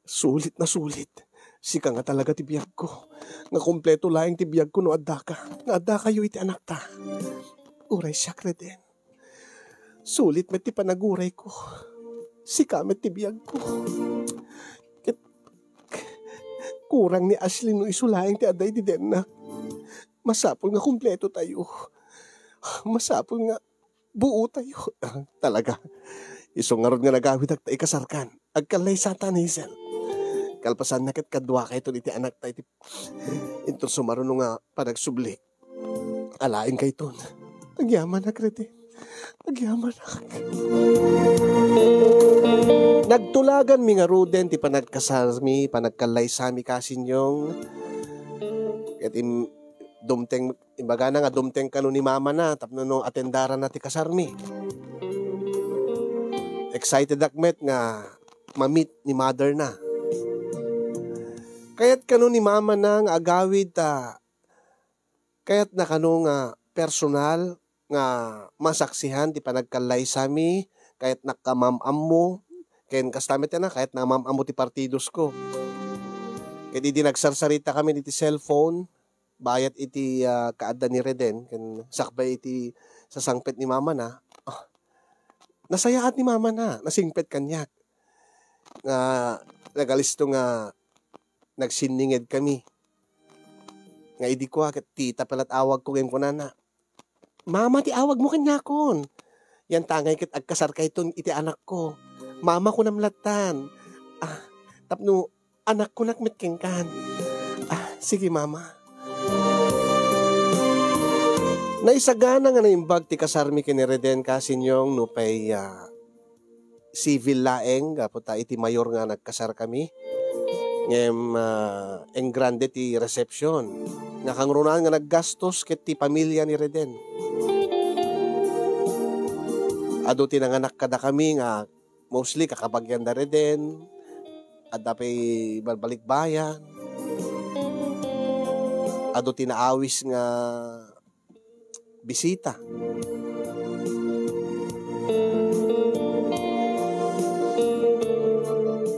Sulit na sulit. Sika nga talaga ti biagko, nga kompleto laeng ti biagko no addaka, nga addakayo iti anakta. Uray siak, Reden. Sulit met ti panagurayko. Sika met ti biagko. Ket kurang ni Ashley no isu laeng ti adda iti denna. Masapul nga kompleto tayo. Masapul nga buo tayo. Talaga. Isu ngarud nga nagawidak ta ikasarkan. Agkallaysata, Hazel. Kalpasanna ket kaduakayton iti anakta iti inton sumaruno nga panagsubli. Alaen kayton. Agyamanak, Reden. Agyamanak. Nagtulaganmi ngaruden ti panagkasarmi, panagkallaysami, kasinyong. Ket im-, dumteng, imbagana nga dumteng kano ni mamana tapno no atendaranna ti kasarmi. Excited ak met nga ma-meet ni mother na. Kayat kano ni mamana nga agawid ta kayatna kano nga personal nga masaksihan ti panagkallaysami, kayatnak nga maam-ammo, ken kasta met a, kayatna nga maam-ammo ti partidosko. Ket idi nagsarsarita kami iti cellphone, bayat iti, ah, kaadda ni Reden, ken sakbay iti sasangpet ni mamana, ah, nasayaat ni mamana, nasingpet kaniak. Nga nagalisto nga nagsinninged kami. Nga idi kua, ket tita pay lat awagko ngem kunana, "Mama ti awagmo kaniakon. Yantangay ket agkasarkayton iti anakko. Mama, kunam lattan. Ah, tapno anakko nak met kenkan." "Ah, sige, mama." Naisagana nga naimbag ti kasarmi ken ni Reden, kasinyong, nupay, ah, civil laeng gapu ta iti mayor nga nagkasarkami. Ngem, ah, engrande ti reception. Nga kangrunaan nga naggastos ket ti pamilia ni Reden. Adu ti nanganak kadakami nga mostly kakabagian da Reden. Adda pay balbalikbayan. Adu ti naawis nga bisita.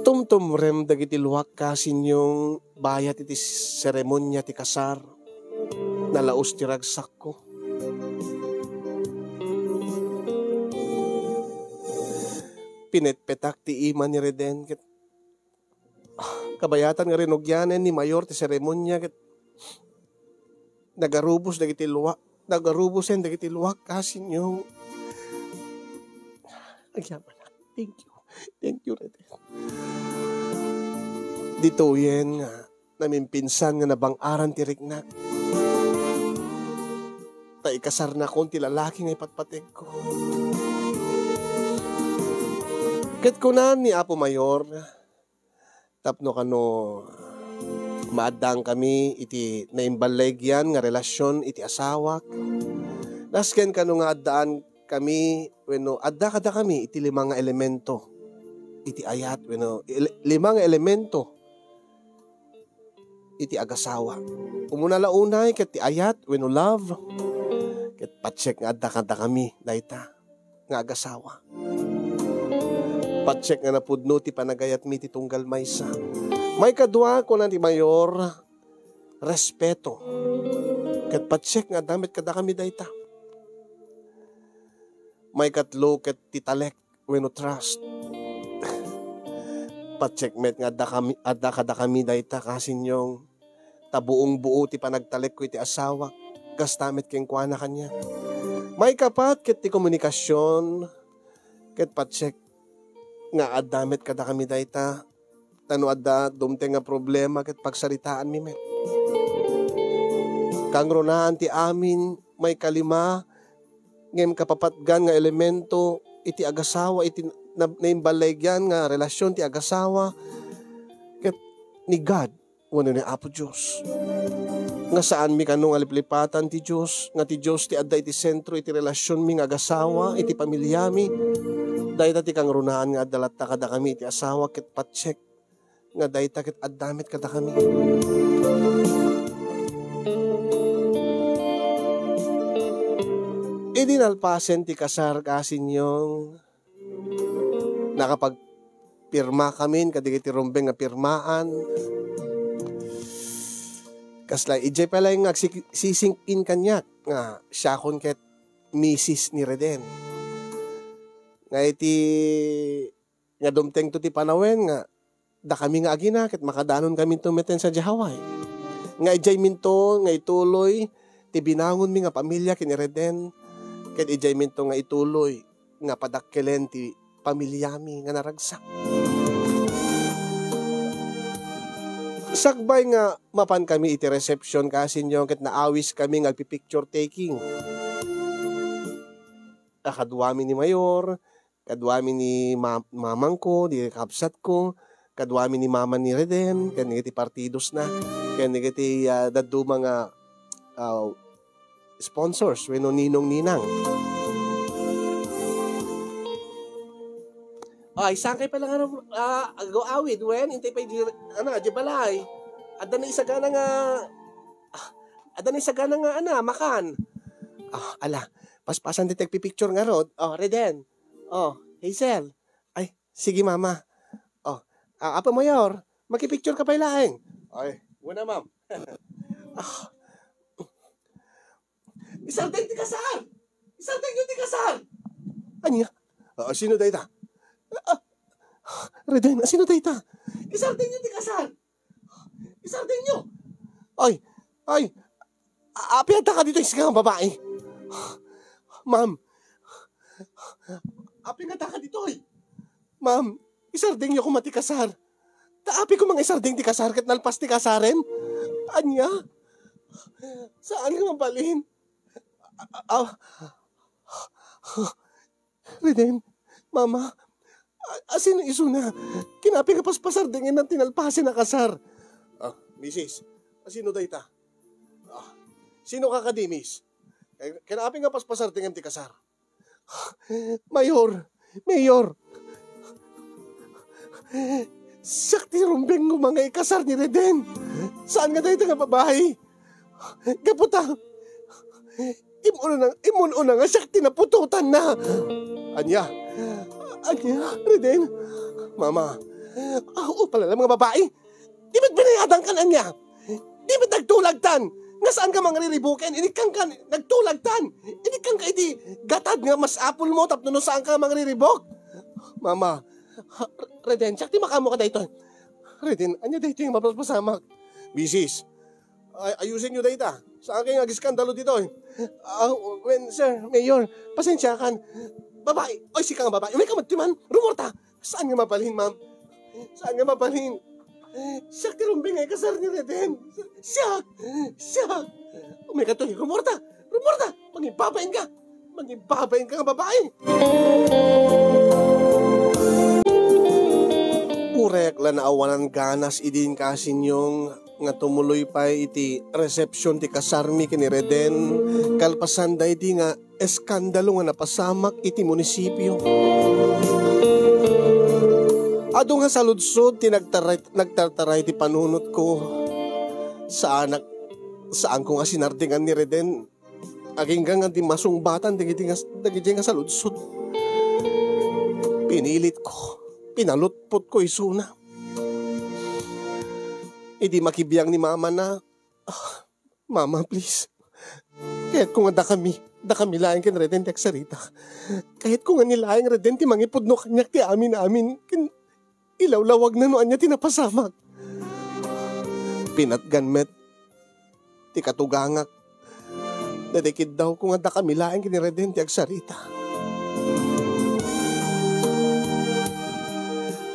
Tumtumrem dagiti luak, kasinyong, bayat iti seremonia ti kasar. Nalaus ti ragsakko. Pinetpetak ti ima ni Reden ket kabayatan nga rinugianen ni mayor ti seremonia ket nagarubos dagiti luak, nagarubosen dagiti luak, kasinyong. Agyamanak. Thank you. Thank you, Reden. Ditoyen nga namimpinsan nga nabang-aran ti riknak. Ta ikasarnakon ti lalaki nga ipatpategko. Ket kunan ni Apo Mayor, tapno kano maaddaan kami iti naimballagian nga relasyon iti asawak. Nasken kano nga addaan kami wenno adda kadakami iti lima nga elemento iti ayat wenno ele-, lima nga elemento iti agasawa. Umuna la unay ket ti ayat wenno love, ket patiek nga adda kadakami dayta nga agasawa. Patiek nga napudno ti panagayatmi ti tunggal maysa. Maikadua, kuna ti mayor, respeto. Ket patiek nga adda met kadakami dayta. Maikatlo, ket ti talek wenno trust. Patiek met nga adda kami, adda kadakami dayta, kasinyong. Ta buong-buo ti panagtalekko iti asawak, kasta met kenkuana kaniak. Maikapat ket ti komunikasion, ket patiek nga adda met kadakami dayta, ta no adda dumteng nga problema ket pagsaritaanmi met. Kangrunaan ti amin, maikalima, ngem kapapatgan nga elemento iti agasawa, iti na-, naimballagian nga relasyon ti agasawa ket ni God wenno ni Apo Dios. Nga saanmi kano nga liplipatan ti Dios, nga ti Dios ti adda iti sentro iti relasyonmi nga agasawa, iti pamiliami. Dayta ti kangrunaan nga adda latta kadakami iti asawa ket patiek nga dayta ket adda met kadakami. Idi nalpasen ti kasar, kasinyong, nakapagpirmakamin kadagiti rumbeng nga pirmaan. Kasla, idiay pay laeng nga agsik-, sisingpin kaniak nga siakon ket misis ni Reden. Nga iti nga dumtengto ti panawen nga dakami nga agina ket makadanon kaminto metten sadiay Hawaii. Nga idiayminto nga ituloy ti binangonmi nga pamilia ken ni Reden, ket idiayminto nga ituloy nga padakkelen ti pamiliami nga naragsak. Sakbay nga mapankami iti reception, kasinyo, ket naawiskami nga agpi-picture taking. A, kaduami ni Mayor, kaduami ni ma-, mamangko, di kabsatko, kaduami ni mama ni Reden, ken dagiti partidosna, ken dagiti, ah, dadduma nga, ah, sponsors wenno ninong-ninang. Ay, saan kayo pala nga, ah, agaw-awid? Wen, intay pay di, ano, di balay. Adda na isagana nga, ah, adda na isagana nga, ano, makan. Ah, ala, paspasan ti agpipicture ngarud. Oh, Reden. Oh, Hazel. Ay, sige, mama. Oh, ah, Apo Mayor, makipicture ka pay laeng. Ay, una, ma'am. Ah, isardeng ti kasar! Isardengyo ti kasar! Ania? Ah, sino dayta? Ah, Reden, sino dayta? Isardengyo ti kasar! Isardengyo! Ay! Ay! A-, apay adda ka ditoy, sika nga babai? Ma'am, apay nga adda ka ditoy? Ma'am, isardengyo koma ti kasar. Ta apay koma nga isardeng ti kasar ket nalpas ti kasarem? Ania? Saan nga mabalin? A-, a-, Reden, mama, a-, asino isuna? Ken apay nga paspasardengenna ti nalpasen a kasar? Ah, misis, asino dayta? Ah, sino ka kadi, miss? Ken, ken apay nga paspasardengem ti kasar? Mayor, Mayor, siak ti rumbeng nga ikasar ni Reden. Saan nga dayta nga babai? Gapu ta, immun-una, immun-una nga siak ti naputotanna. Ania? Ania, Reden? Mama, ah, upal nga babai. Di met binayadan kan ania? Di met nagtulagtan? Nga saan ka mangriribuken? Inikkan ka nagtulagtan. Inikkan ka iti gatad nga mas apul mo tapno no saan ka mangriribuk. Mama, ha, Reden, siak ti makaammo kadaytoy. Reden, ania daytoy nga mapaspasamak? Misis, ay, ayusin niyo dayta. Saan kayo nga agiskandalo ditoy? Ah, wen, sir, mayor, pasensiakan. Babai, oy, sika nga babai. Umay ka man, rumorta. Saan nga mabalin, ma'am? Saan nga mabalin? Siak ti rumbeng nga ikasar ni Reden. Siak! Siak! Umay ka toy, rumorta! Rumorta! Mangimbabain ka! Mangimbabain ka nga babai! Uray la naawanan ganas idin, kasinyong, nga tumuloy pay iti resepsyon ti kasarmi ken ni Reden, kalpasan daydi nga eskandalo nga napasamak iti munisipio. Adu nga saludsod ti nagtaray-, nagtartaray ti panunotko. Saanak, saanko nga sinardengan ni Reden. Agingga nga di masungbatan dagiti nga, dagiti nga saludsod. Pinilitko, pinalutpotko isuna. Idi makibiang ni mamana, "Ah, Mama, please. Kayatko nga dakami, dakami laeng ken Reden ti agsarita. Kayatko nga ni laeng Reden ti mangipudno kaniak ti amin-amin, ken ilawlawagna no ania ti napasamak." Pinatgan met ti katugangak. Daytoy kiddawko nga dakami laeng ken ni Reden ti agsarita.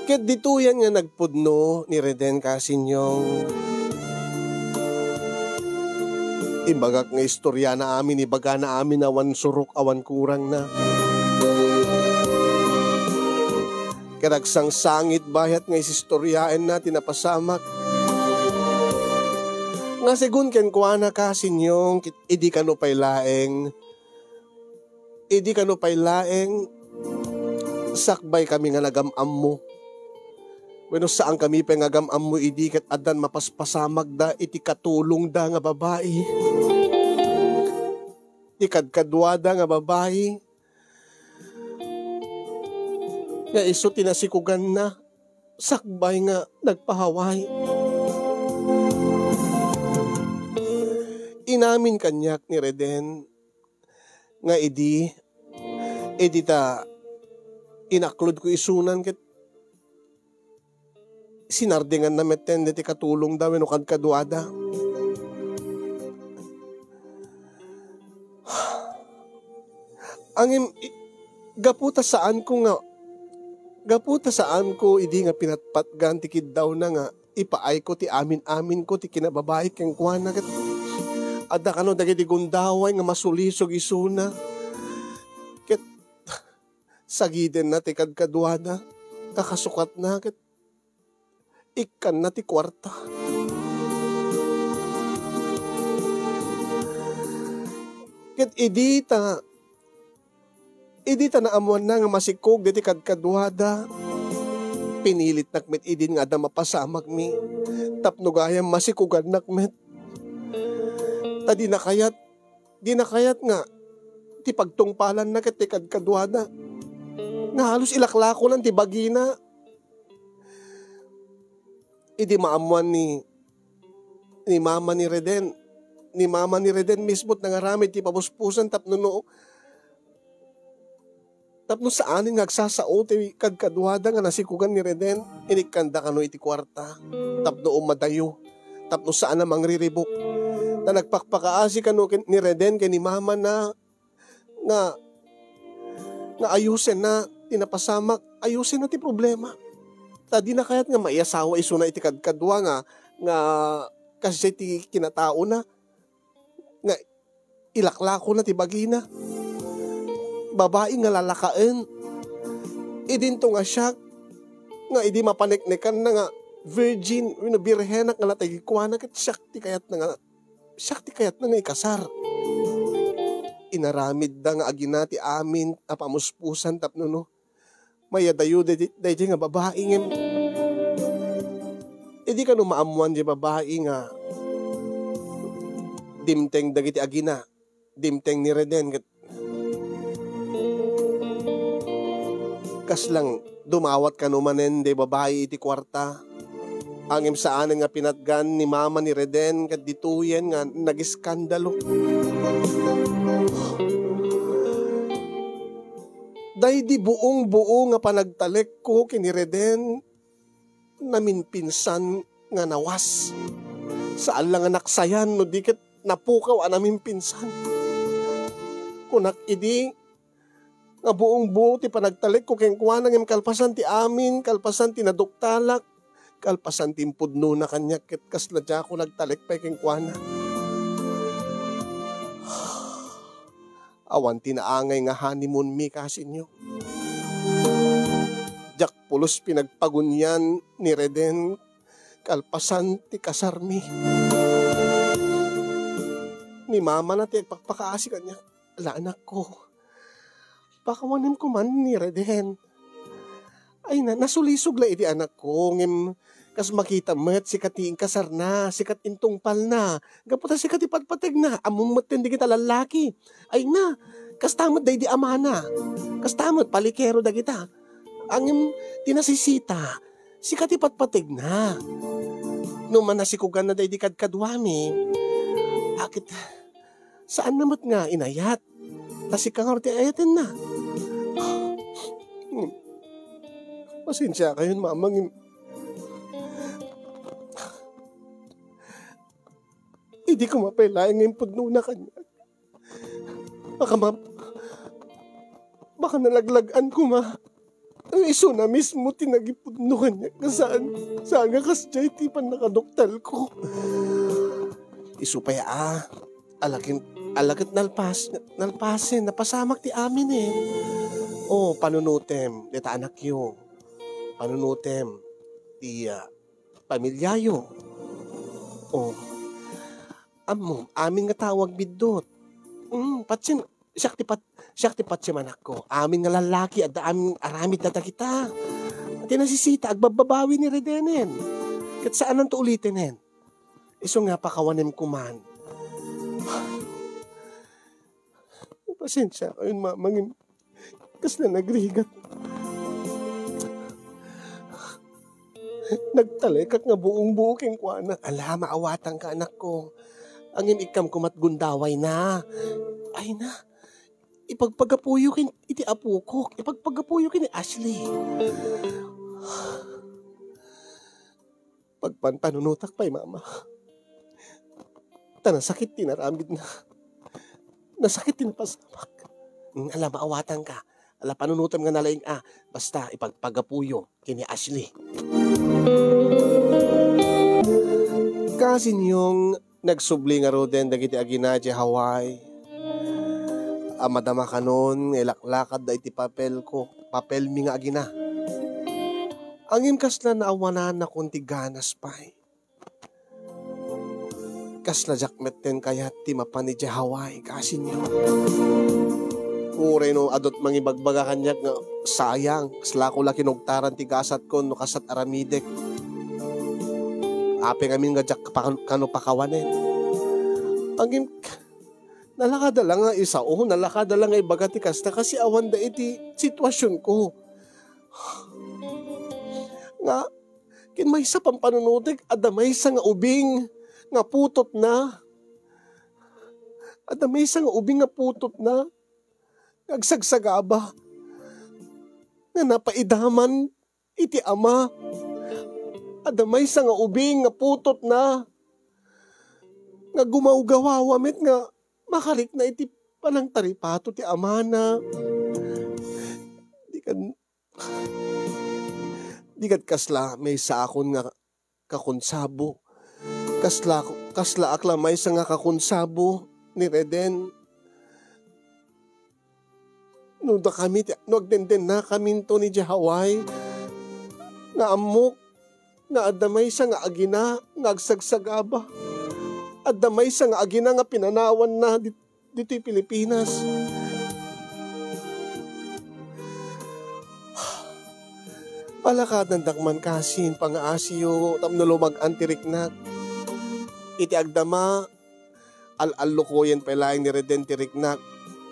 Ket ditoyan nga nagpudno ni Reden, kasinyong. Imbagak nga istoriana amin, ibagana amin awan surok, awan kurangna. Ket agsangsangit bayat nga isistoriaenna ti napasamak. Nga segun kenkuana, kasinyong, ket idi kano pay laeng, idi kano pay laeng, sakbay kami nga nagam-ammo. Wenno saan kami pay nga agam-ammo idi ket addan mapaspasamagda iti katulongda nga babai. Ti kadkaduada nga babai nga isu ti nasikuganna sakbay nga nagpa-Hawaii. Inamin kaniak ni Reden nga idi, idi ta inaklodko isunan ket sinardinganna metten deti katulongda wenno kadkaduada. Ngem, i-, gapu ta saanko nga, gapu ta saanko idi nga pinatpatgan ti kiddawna nga ipaayko ti amin-aminko ti kinababai kenkuana, ket adda kano dagiti gundaway nga masulisog isuna. Ket sagidenna ti kadkaduada, kakasukatna, ket ikkanna ti kuarta. Ket idi ta, idi ta naammoanna nga masikog deti kadkaduada, pinilitnak met idin nga adda mapasamagmi tapno gayam masikogannak met. Ta dina kayat, dina kayat nga ti pagtungpalanna ket ti kadkaduada nga halos ilaklakonan ti bagina. Idi maammoan ni, ni mama ni Reden, ni mama ni Reden mismo ti nangaramid ti pamuspusan tapno no, tapno saanen nga agsasao ti kadkaduada nga nasikogan ni Reden, inikkanda kano iti kuarta tapno umadayo, tapno saan a mangriribuk. Ta nagpakpakaasi kano ken, ni Reden ken ni mama na nga, nga ayusenna ti napasamak, ayusenna ti problema. Ta dina kayat nga maiasawa isuna iti kadkadua nga, nga kasdiay ti kinataona, nga ilaklakona ti bagina. Babai nga lalakaen. Idinto nga siak nga idi mapaneknekanna nga virgin wenno birhenak nga natagikuana ket siak ti kayatna nga siak ti kayatna nga ikasar. Inaramidda nga agina ti amin a pamuspusan tapno no, mayadayo daydi-, daydiay nga babai ngem idi kano maammoan diay babai nga dimteng dagiti agina, dimteng ni Reden ket kaslang dumawat kano manen diay babai iti kuarta. Ngem saanen nga pinatgan ni mama ni Reden ket ditoyen nga nagiskandalo. Daydi buong-buo nga panagtalekko ken ni Reden, namimpinsan nga nawas. Saan la nga naksayan no di ket napukaw a namimpinsan. Kunak idi nga buong-buo ti panagtalekko kenkuana, ngem kalpasan ti amin, kalpasan ti naduktalak, kalpasan ti impudnona kaniak, ket kasla diako nagtalek pay kenkuana. Awan ti naangay nga honeymoon mi, kasinyo. Diak pulos pinagpagunyan ni Reden kalpasan ti kasarmi. Ni mamana ti agpakpakaasi kaniak. Ala, anakko, pakawanem koman ni Reden. Ay, na, nasulisog la idi, anakko, ngem kas makita met, sika ti inkasarna, sika ti intungpalna. Gapu ta sika ti patpategna, ammom met dagita lallaki. Ay na, kasta met daydi amana. Kasta met palikero dagita. Ngem ti nasisita, sika ti patpategna. No manasikoganna daydi kadkaduami, a ket saanna met nga inayat. Ta sika ngarud ti ayatenna. Pasensiakayon, Mama, ngem idi koma pay laeng nga impudnona kaniak. Baka ma-, baka nalaglag-an koma. Isuna mismo ti nagipudno kaniak. Saan, saan nga kasdiay ti pannakaduktalko. Isu pay a, alakin, alaket nalpas-, nalpasen, napasamak ti amin eh. O, panunutem, deta anakyo. Panunutem, ti, ah, pamilyayo. O, ammom, amin nga tao agbiddut. Mm, patien, siak ti pat-, siak ti patiem, anakko. Amin nga lallaki, adda amin aramid dagita. Ti nasisita, agbabbabawi ni Redenen. Ket saananto ulitenen. Isu nga pakawanem koman. Pasensiakayon, Mama, ngem kasla nagrigat. Nagtalekak nga buong-buo kenkuana. Ala, maawatanka, anakko. Ngem ikkam koma met gundawayna. Ay na, ipagpagapuyo ken iti apok, ipagpagapuyo ken ni Ashley. Pagpanpanunotak pay, Mama. Ta nasakit ti naramidna. Nasakit ti napasamak. Mm, ala, maawatanka. Ala, panunotem nga nalaing a. Basta, ipagpagapuyo ken ni Ashley. Kasinyong nagsubli ngaruden dagiti agina idiay Hawaii a madama kanon nga ilaklakadda iti papelko, papelmi nga agina. Ngem kasla naawanannakon ti ganas pay. Kasla diak metten kayat ti mapan idiay Hawaii, kasinyong. Uray no adut mangibagbaga kaniak nga, "Sayang, kaslako la kinugtaran ti gasatko no kasat aramidek." Apay ngamin nga diak pa-, kano pakawanen. Ngem, nalakada la nga isao, nalakada la nga ibaga ti kasta, kasi awanda iti situasionko. Nga, ken maysa panpanunotek, adda maysa nga ubing nga putotna. Adda maysa nga ubing nga putotna nga agsagsagaba, nga napaidaman iti ama. Adda maysa nga ubing nga putotna nga gumawgawawa met nga makarikna iti panangtaripato ti amana. Di kan-, di ket kasla maysaakon nga kakonsabo. Kasla, kaslaak la maysa nga kakonsabo ni Reden. No dakami ti, no agdendennakaminto idiay Hawaii, nga ammok nga adda maysa nga agina nga agsagsagaba. Adda maysa nga agina nga pinanawanna dit-, ditoy Pilipinas. Balakadandak man kasin pangaasiyo tapno lumag-an ti riknak. Iti agdama, al-allukoyen pay laeng ni Reden ti riknak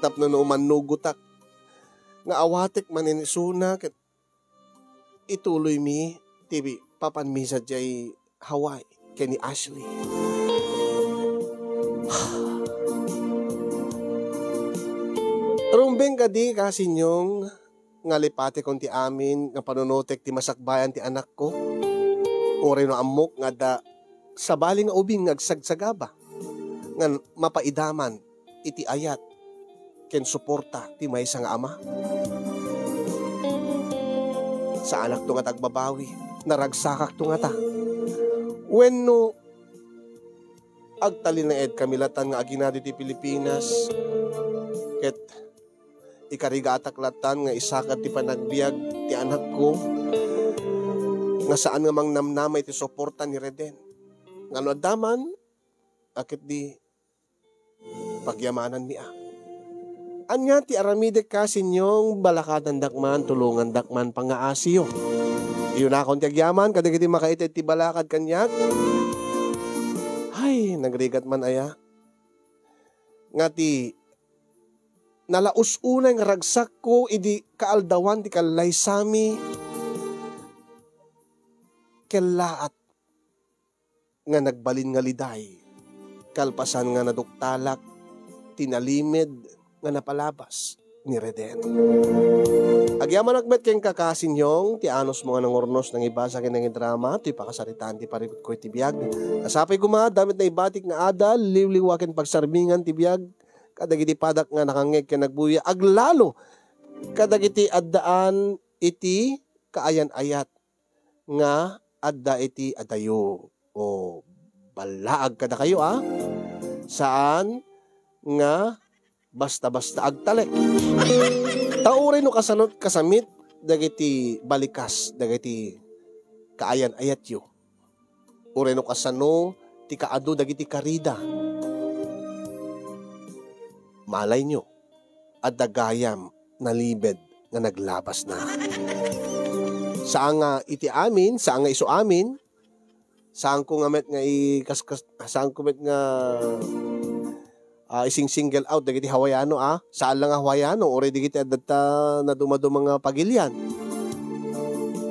tapno no mannugotak nga awatek manen isuna ket ituloymi ti papanmi sadiay Hawaii ken ni Ashley. Rumbeng kadi, kasinyong, nga lipatekon ti amin nga panunotek ti masakbayan ti anakko? Uray no ammok nga adda sabali nga ubing nga agsagsagaba nga mapaidaman iti ayat ken suporta ti maysa nga ama. Saanakto nga tagbabawi, naragsakakto ngata. Wenno, agtalinaedkami latan nga agina ditoy Pilipinas, ket ikarigatak latan nga isakad ti panagbiag ti anakko, nga saan nga mangnamnama iti suporta ni Reden. Nga no adda man, a ket di pagyamananmi a. Ania ti aramidek kasinyong, balakadandak man, tulongandak man pangaasiyo. Iyunakon ti agyaman kadagiti makaitid ti balakad kaniak. Ay, nagrigat man aya. Nga ti nalaus unay nga ragsakko idi kaaldawan ti kallaysami, kellaat nga nagbalin nga liday, kalpasan nga naduktalak ti nalimed nga napalabas ni Reden. Agyamanak met kenka, kasinyong, ti anusmo nga nangurnos, nangibasa ken nangidrama toy pakasaritaan ti parikutko iti biag. Nasapay koma, adda met naibatik nga adal, liwliwa ken pagsarmingan ti biag kadagiti padak nga nakangngeg ken nagbuya, aglalo kadagiti addaan iti kaayan-ayat nga adda iti adayo. O, ballaag kadakayo, a? Saan nga basta-basta agtalek. Ta uray no kasano kasamit dagiti balikas dagiti kaayan-ayatyo. Uray no kasano ti kaadu dagiti karida. Malayyo, adda gayam nalibed nga naglabasna. Saan nga iti amin, saan nga isu amin, saanko nga met nga ikaskas-, saanko met nga, ah, ising-single out dagiti Hawaiano, a. Saan la nga Hawaiano, uray dagiti adda ta nadumaduma nga pagilian.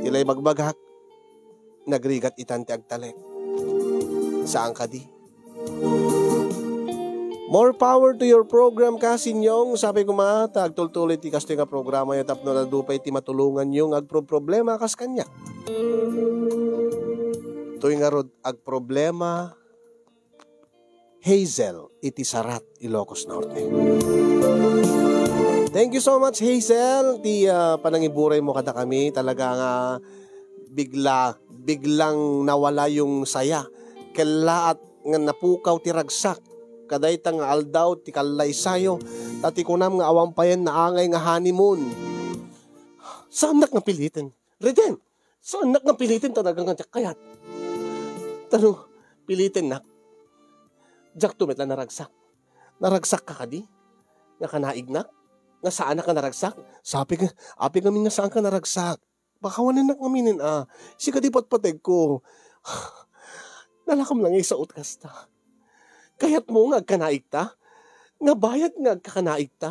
Ti la ibagbagak, nagrigat itan ti agtalek. Saan kadi? More power to your program, Kasinyong. Sapay koma ta agtultuloy ti kastoy nga programayo tapno adu pay ti matulonganyo nga agproproblema kas kaniak. Toy ngarud agproblema Hazel iti Sarat, Ilocos Norte. Thank you so much, Hazel. Ti, ah, panangiburaymo kadakami, talaga nga bigla, biglang nawala yung saya. Kellaat nga napukaw ti ragsak. Kadayta nga aldaw ti kallaysayo, ta ti kunam nga awan payen naangay nga honeymoon. Saannak nga piliten. Reden, saannak nga piliten talaga nga diak kayat. Tano, pilitennak. Diakto met la naragsak. Naragsak ka kadi? Nga kanaignak? Nga saanak nga naragsak? Sabi ka, apay ngamin nga saan ka naragsak. Pakawanennak ngaminen a. Sika di patpategko. Nalakam lang isaot kasta. Kayatmo nga agkanaigta? Nga bayat nga agkakanaigta?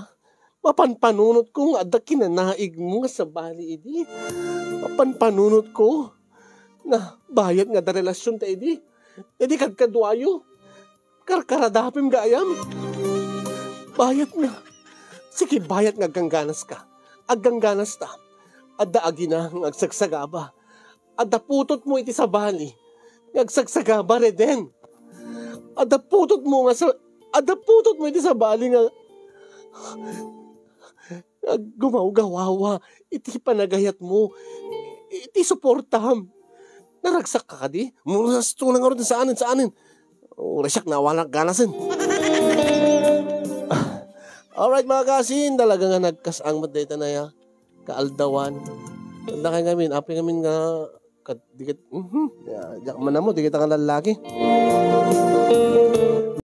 Mapanpanunotko nga adda kinanaigmo nga sabali idi. Mapanpanunotko nga bayat nga adda relasyonta idi. Idi kadkaduayo, karkaradapim gayam. Bayat nga. Sige, bayat nga aggangganaska. Aggangganasta. Adda agina nga agsagsagaba. Adda putotmo iti sabali nga agsagsagaba, Reden. Adda putotmo nga sa-, adda putotmo iti sabali nga, nga gumawgawawa iti panagayatmo, iti suportam. Naragsak ka kadi? Murasto na nga ron, saanen, saanen. Ura siak, nawanak ganasen. Alright, mga kasin, talaga nga nagkasang met dayta naya kaaldawan. Tanda kay ngamin, apay ngamin nga, kat-, dikit, mhm, ya, diak man mo, dikit ang lalaki.